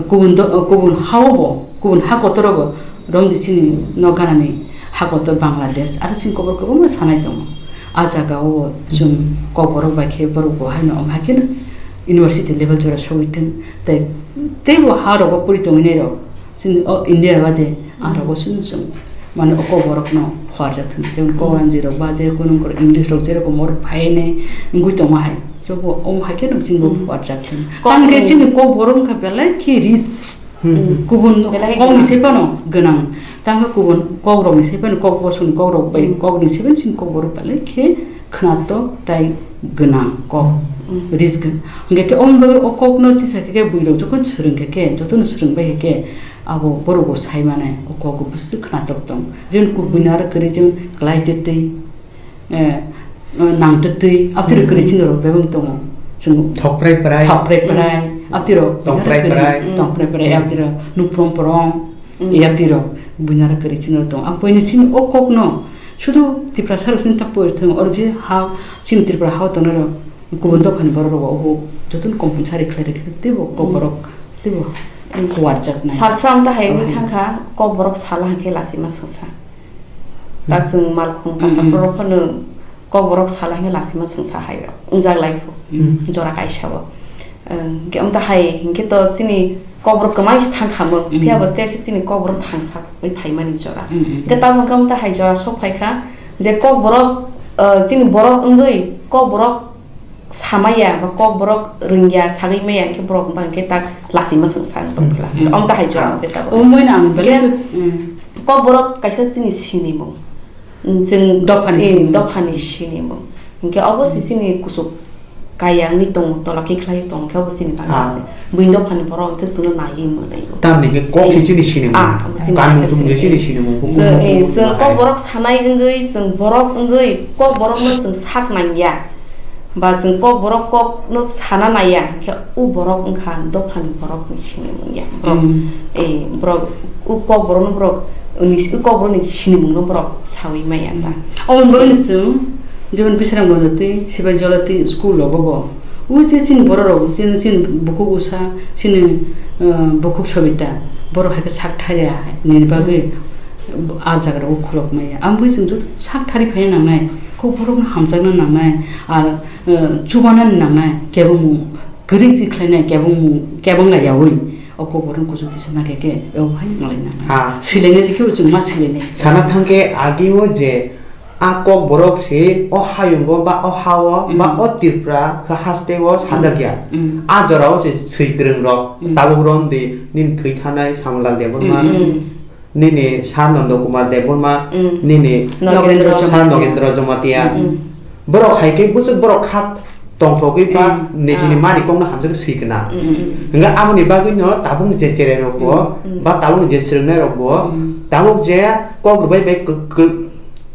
kubun do-, kubun hao bo, kubun ha kotoro bo romdi chini nok ganani ha kotor Bangladesh, aro chini kokborok kwbangma sanai tongo. A jaga o chwng kokborok bai khe borok bo haino om hai kheno university level jora sogwi thung, tei, teibo ha rogo pori tongwi nai rok. Chini o India bade, ah, rogo chwng chwng, mane, o kokborokno phuarjak thung. Jemon, hmm, Koganji rok ba je kunu English rok, je rokom oro phainai wngwi tongma hai. Jobo omo hai khe no chini bo, hmm, phuarjak thung. Kok-, tamo khe, hmm, chini kokborok wngkha belai khe rich. Hmm. Kubun belai kokni khe se phano gwnang. Tamo khe kubun kokrokni se phano, kok bosongni kokrok bai, hmm, kokni se phano chini kokborok belai khe khwnatok tei gwnang kok, mm, rich gwnang. Hingke khe omo bagwi o kokno tisa khe, khe buirok jokhon swrwng khe, khe jotono swrwng bai khe, abo borok bo sai mane o kok bo bwswk khwnatok tong. Jemon kubui no aro kwrwi jemon kwlai twtwi, eh, nang twtwi, abtwi rok kwrwi, mm, chini rok bebak tongo. Chwng thokprai prai. Thokprai prai, mm, abtwi rok tongprai prai. Mm. Tongprai prai, mm, abtwi rok nuprom prom. Mm. Yaptwi rok buinaro kwrwi chini rok tongo. Ang poini chini o kokno sudu Tiprasa rok chini ta poi thung, oro je ha chini Tripura ha o tongnai rok kubun dophani borok rok bo obo jotono compensary khlai rikha teibo kok, mm, borok teibo, mm, kuarjaknai. Salsa ang ta hai wngwi, oh, hai, thangkha, kokborok sala hwnkhe lachima swngsa. Mm. Tak chwng malkhung, mm, kasa, mm, borok phano kokborok sala hwnkhe lachima swngsa hai rok wngjak lai kho. Mm. Jora kaisa o. Ang, hwnkhe omo ta hai, hwnkhe to chini kokborok kwmai se thang kha mung, mm, phiya bo tei se chini kokborok thangsa wi phai mani jora. Mm, mm. Hwnkhe tamo hwnkhe omo ta hai jora sok phai kha, je kokborok, uh, chini borok wngwi kokborok samaya, ba kokborok rwngya, sagwi maya, hwnkhe borok wngkha hwnkhe tak lachima swngsa wng tong phela. Mm, mm. Omo ta hai jora, ah, hwnkhe tabuk. Omo bai nang hwnkhe, belai, mm, kokborok kaisa chini sinimung. Chwng dophani, eh, sinimung. Dophani sinimung. Hwnkhe obo se, hmm, chini kuchuk kaya wngwi tongo, tola khe khlai tongo, khe obo chini, ah, bangla se. Buini dophani borok hwnkhe chwngno naiwi mwnwi. Tamni hwnkhe kok se, eh, chini sinimung. Ah, obo chini, kanmung kok se chumung se chini sinimung. Chwng, eh, chwng kokborok sanai wngwi, chwng borok wngwi, kokborokno chwng sak nangya. Ba chwng kokborok kokno sana naiya, hwnkhe o borok wngkha dophani borokni sinimung ya. Borok, mm, eh, borok, o kokborokno borok, o ni, o kokborokni sinimungno borok sawi maya ta. Mm. Oboni bagwino chwng, jemon Bisramganj tei Sibai Jola tei school rogo bo, o je chini borok rok, chini, chini bukhuk usa, chini, eh, bukhuk Sobita, borok hai khe sak thariya nini bagwi, mm, a jaga rogo khulok maya. Ang bagwi chwng joto sak thari phaina nangnai, kokborokno hamjakna nangnai, ar, eh, chubanani nangnai, kebengmung kwrwi twi khlainai, kebengmung kebeng laiyawi, o kokborokno kuchuk tisa nangkhe khe, o hai malai nangnai. Ah. Swilainai dikhe bo chwng ma swilainai. Sana thangkhe agio je a kokborok se o hayungo ba o hao ba, mm, o Tripura ha haste o, mm, sajak ya. Mm. A jorao se swi kwrwng rok, mm, tabuk romdi nini thwi thanai Samalal Debbarma. Mm, mm. nini Sir Nondo Kumar Debbarma, Mm. nini Nogendra Sir Jamatia. Nogendra Jamatia. Mm, mm. Borok hai khe bwswk borok kha tongthogwi ba Mm, nijini ah. mani kokno hamjakhe swi khna. Mm, mm. Hwnkhe aboni bagwino tabukni je cherai rokbo Mm, mm. ba tabukni je swrwngnairokbo Mm. tabuk je kok rwbai bai kw-, kw-,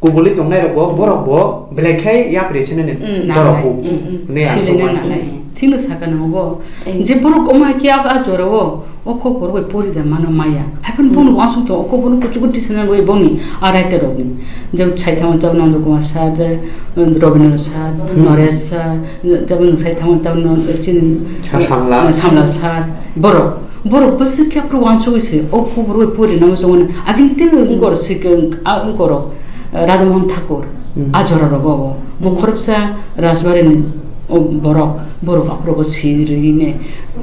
kubulwi tongnairokbo borokbo belai khe yapri sinani Mm, dorok nangnai. kuk Mm, mm. hwnwi ang Silini kok nangnai. Thikno sakha nang bo. Mm. Je borok omo hai khe a, a jorao O kok borok bai pori da mano maya. Haiphano bono Mm. uansuk tongo, o kok bono kuchugo tisana rwui boni a writer rokni. Jemon sai thango tamo Nanda Kumar sir, je, Rabindra sir, Mm. Naresh sir, jemon sai thango tamo no, chini, Sa-, Samlal. eh, Samlal sir. Borok, borok bwswk khe aphuru uansugwi se, o kok borok bai pori namo chongmani. Agini tei Mm. wngkor sikhe, a wngkoro, eh, Radha Mohan Thakur, Mm. a jora rogo bo. Bo Mm. khoroksa Rajbari ni, o borok, borok aphuru bo siri rwgwi ne.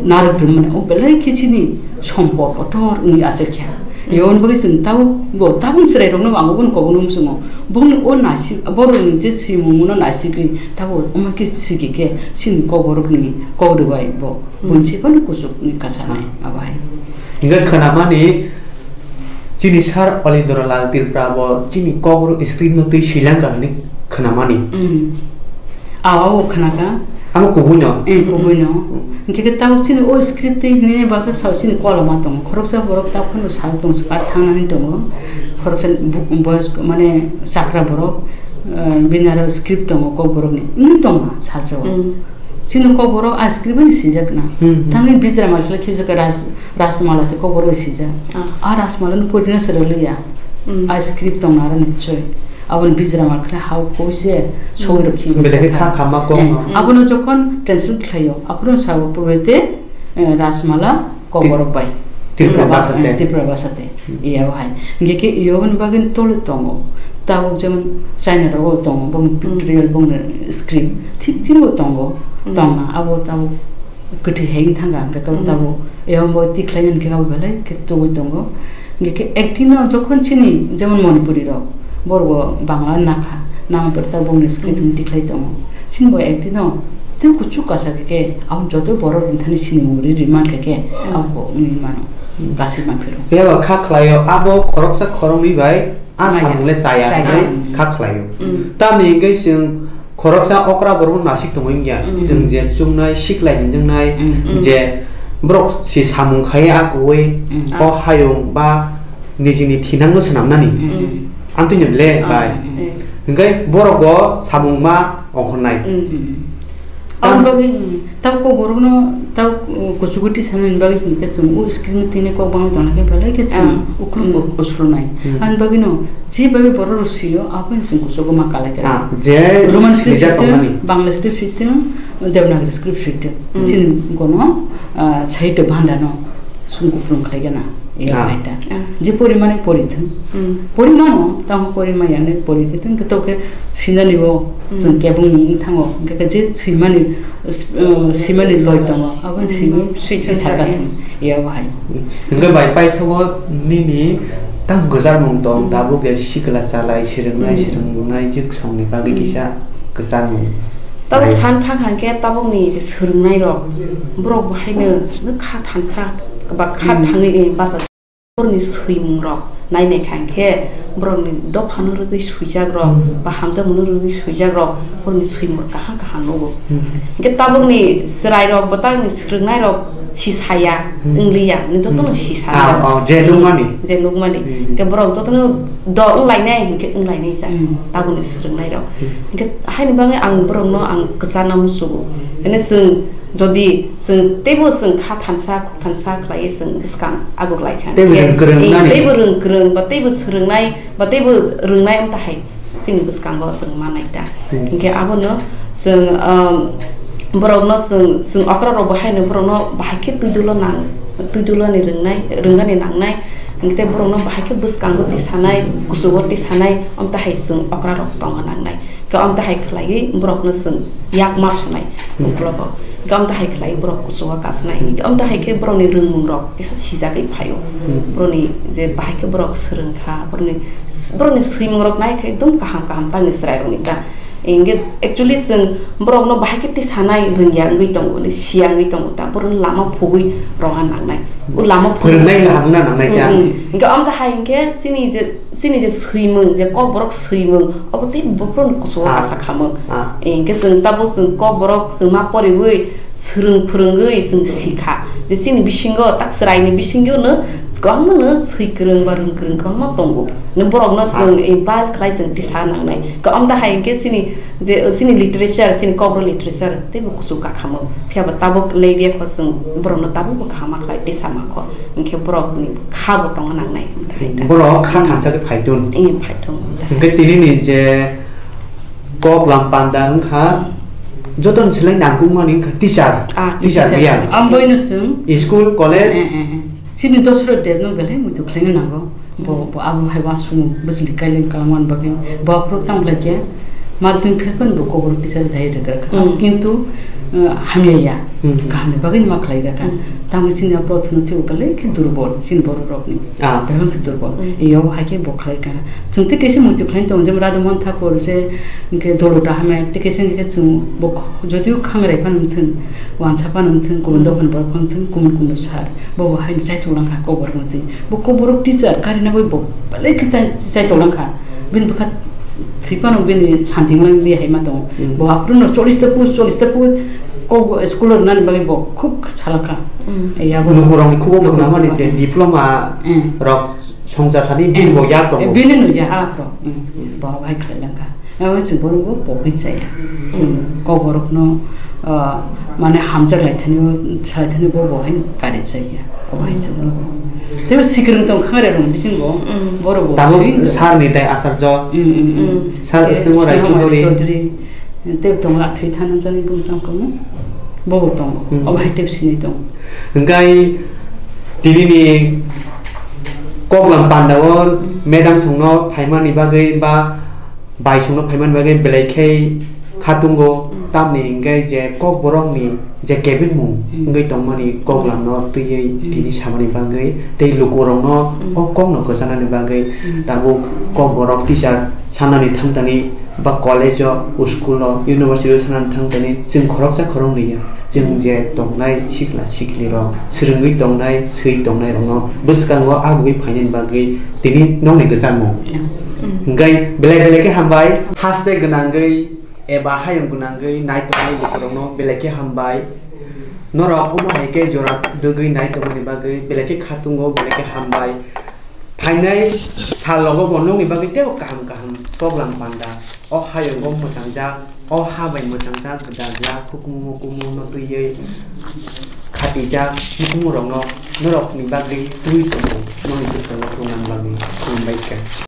Narwk rwmani o belai khe chini sompot kotor wngwi achaikha. Mm. Yoni bagwi chwng tabuk bo tabuk chwrairokno ang obono kobokno muchungo. Bongni o naisik, borokni je swimungno naisigwi tabuk omo khe swikhe khe chini kok borokni kok rwbai bo. Mm. Buini se phano kuchukni kasanai Ah. abo hai. Hingke khwnamani chini Sir Olindra Lal Tripura bo chini kok borok script no twi swilang ka hinwi khwnamani. Mm. Awa o khwnaka. Ano kubui no. Eh, kubui no. Mm. Hingke ke tao chini o script tei hinwi baksa sao chini koloma tongo. Khoroksa borok tao phano sal tong se kar thangnani tongo. Khoroksa bu-, boyos mane chakra borok, eh, bini aro script tongo kok borokni. Wngwi tongo salsa o. Mm. Chini kok borok a script bai sijak na. Hmm, hmm. Thangwi Bijra Malkhla khibijak Ras-, Rasmala se kok borok bai sijak. Ah. A Rasmala no pori na se rwliya. Hmm. A script tong nara nichoi. Aboni Bijra Malkhla hao koi se soi rok khibijak. Belai khe kha kha ma kok no. Eh, abono jokhon translate khlaio, aphuru sao purbe te, eh, Rasmala kok Tri-, borok bai. Tripura Tripura bhasha bas-, te. eh, Tripura bhasha te. Hmm. Iya bo hai. Hingke ke iyo boni bagwi tole tongo. Tabuk jemon China rogo tongo, bong Hmm. pictorial bong script. Thik chini bo tongo. Hmm. Tongna abo tabuk kwthwi hai wng thangka, hingke Hmm. tabuk iyo bo tikhlai nani khe abo belai khe tugui tongo. Hingke ke acting no jokhon chini jemon Manipuri rok, borok bo Bangla nakha, nama pore tabuk bongni script Hmm. ni tikhlai tongo. Chini bo acting no tei kuchuk kasa khe khe, aboni joto borok rwngthani sinimung ri ri mankha khe, Hmm. abo wngwi mano. Hmm. Kasui manphiro. Phiya ba kha khlaio, abo khoroksa khoroknwi bai a Maya. samung le chaya Chaya. hinwi Hmm. kha khlaio. Hmm. Tamni hingke chwng khoroksa okra borok nasik tongo wngya. Hmm. Chwng je chungnai, siklai hinjaknai, Hmm. je borok si samung khai a kuwi, Hmm. o hayung ba nijini thinangno swnamnani. Hmm. Amtwino le Ah, bai. hmm. Hingke borok bo samung ma ongkhornai. Hmm. Hmm. Tam- Aboni bagwi, hmm, tabuk kok borokno tabuk, uh, kuchugo tisanani bagwi hinkhe chwng o screen-o tini kok bangwi tongna khe belai khe chwng Ah. ukhulumgo Hmm. usrunai. Hmm. Ani bagwino je bagwi borok rw swi-o, abono chwng kuchugo ma kalai kha. Ah, je Roman script swijak sitwng, tongmani. Bangla script sitwng, Devanagari script sitwng. Hmm. Chini gono, ah, sahitya bhandar no. Sum kupulung khlai gana, e Ah. khlai ta. Ah. Je porimani pori thung. Hmm. Porimano, tamo porimaya ne pori thung, to khe sinani bo, Hmm. chwng kebung wng thango, hingkhe je swimani, uh, swimani loi tongo, abo Hmm. swimi Swi saka thung. Thung, e abo hai. Hingkhe bai paithago nini tam gwjak mung tong, Hmm. tabuk ya sikla chalai, swrwngnai, Hmm. swrwngnai, jik songni bagwi Hmm. kisa gwjak mung. Tabuk Bai. San thang hangkhe tabukni je swrwngnai rok, borok bo haino kha thansa ba kha Hmm. thangwi, eh, basa borokni swimung rok nai nai kha hingkhe borokni dophano rwgwi swijak rok Hmm. ba hamjakmano rwgwi swijak rok borokni swimung kaham kaham nugo. Hmm. Hingkhe tabukni chwrai rok bo tabukni swrwngnai rok si saya Hmm. wngliya, nini jotono Hmm. si saya. Ah, oh, je nukmani. Je nukmani. Hmm. Hingkhe borok jotono do wnglainai hingkhe wnglainai jak Hmm. tabukni swrwngnai rok. Hmm. Hingkhe haini bagwi ang borokno ang kwchana muchugo. Hino chwng jodi chwng teibo chwng kha thansa, khuk thansa khlaiwi chwng bwskang aguklai kha. Teibo Hingkhe, rwng kwrwng eh, nani. Teibo rwng kwrwng ba teibo swrwngnai ba teibo rwngnai wng tahai chini bwskango chwng manai ta. Hmm. Hingkhe abono chwng, um, borokno chwng, chwng okra rok bo haino borokno bahai khe twi dolo nang, twi dolani rwngnai, rwngani nangnai. Hingkhe borokno bahai khe bwskango tisanai, kuchugo tisanai, wng tahai chwng okra rok tongo nangnai. Khe wng tahai khlaiwi borokno chwng yak ma sonai Hmm. uklogo. Hingkhe wng tahai khlaiwi borok kuchugo kasanai. Hmm. Hingkhe wng tahai khe borokni rwngmung rok tisa sijagwi phaio. Hmm. Borokni je bahai khe borok swrwng kha, borokni, borokni swimung rok nai khe ekdom kaham kaham tamni chwrai rokni ta. Hinkhe actually chwng borokno bahai khe tisanai rwngya wngwi tongo, siya wngwi tongo, ta borokno lama phugwi rwna nangnai. O lama phugwi Phwrwngnai kaham wngna nangnai ta. Mm, mm. Hinkhe amtwi hai hinkhe chini je, chini je swimung, je kokborok swimung, obo tei bophuruni kuchugo Ah. kasa khamung. Ah. Hinkhe chwng tabuk chwng kokborok chwng ma poriwi swrwng phwrwngwi chwng sikha. Je chini bisingo, tak chwraini bisingo no kwbangma no swi kwrwng ba rwng kwrwng kwbangma tongo. No borokno chwng Ah. i bal khlai chwng tisa nangnai. Kwbangta hai hinkhe chini je, chini literature, chini kokborok literature teibo kuchuk kakhamo. Phiya ba tabuk lady kho chwng borokno tabukbo kaham khlai tisa ma kho. Hinkhe borokni kha bo tongna nangnai. Borok kha thansa khe phaitun. Ee, phaitun. Hinkhe tinini je Koklam panda wngkha, jotoni seleng nangkukmani wngkha teacher, Ah, teacher teacher. Biyang. Ang boino chwng. School, college. Eh, eh, eh. Chini Dosrot Debno belai muitu khlaina nango. Bo, bo abo hai uansukmung bwswli kailaini kwlangmani bagwi. Bo aphuru tamo khlaikhe, mal twi phirphano bo kokborok teacher dai rwkha. Mm. Kintu, eh, hamya ya. Mm. Kahamni bagwi ma khlai rwkha. Mm. Tamo chini aphuru thwngwi belai khe durbol, chini borok rokni. Ah. Bebak se durbol. Mm. Eyo hai khe bo khlai kha. Chwng tei kaisa muitu khlai tongo, jemon Radha Mohan Thakur se, hinkhe Dolo Dahamai, tei kaisa hinkhe chwng bo kho-, jodio khangrai phano wngthwng, wansa phano wngthwng, kubun Mm. dophani borok phano wngthwng, kumun kumun sar. Bo bo haino chaitok langkha kokborok wngthwng. Bo kokborok teacher karina bai bo belai khe chai-, chaitok langkha. Bini bwkha thwi phano bini santing langli hai ma tongo. Mm. Bo aphuru no chollish ta pu, chollish ta pu kok school rwnani bagwi bo khub salakha. Mm. Yago Lukurokni khubo khwnamani je Lukurokni. Diploma Mm. rok Songcha thani bini bo yak tongo. Bini no yak rok. Bo bai khlai langkha. Abo chwng borok bo pogwi chaya. Chwng kok borok no, ah, mane hamjak lai thani, salai thani bo bo hai kari chaya. Obo hai chwng no. Tei sikrwng tong khare rong bisingo borok bo Tabuk sir ni tai acharjo. Sir Sneho Rai Chaudhury. Tei tongo athwi thana jani bung tang kono. Bo bo tongo. Obo hai tei sinai tongo. Hingkai tinini koklam pandao madam songno phaimani bagwi ba bai songno phaimani bagwi belai khe khatungo, tamni hingkai je kokborokni je kebengmung wngwi tongmani koklamno twiwi tini samani bagwi tei lukurokno o kokno kwchanani bagwi tabuk kokborok teacher sanani thangtani ba college o, school o, university o sanani thang tani chwng khoroksa khoroknwi ya. Chwng je tongnai sikla sikli rok, swrwngwi tongnai, swi tongnai rokno bwskango agugwi phainani bagwi tini nokni kwchangmung. Hingkai belai belai khe hambai, haste gwnangwi eba hayung gwnangwi nai tongnai lukurokno belai khe hambai. Norok omo hai khe jora dwgwi nai tongmani bagwi belai khe khatungo, belai khe hambai. Phainai salogo bo nokni bagwi teibo kaham kaham program panda. O hayungo mwchangjak, o ha bai mwchangjak, gwdajak, hukumu mukumu no twiwi khatijak, mukumu rokno norokni bagwi twi tongo, nokni bwskango tongna bagwi khulumbai kha.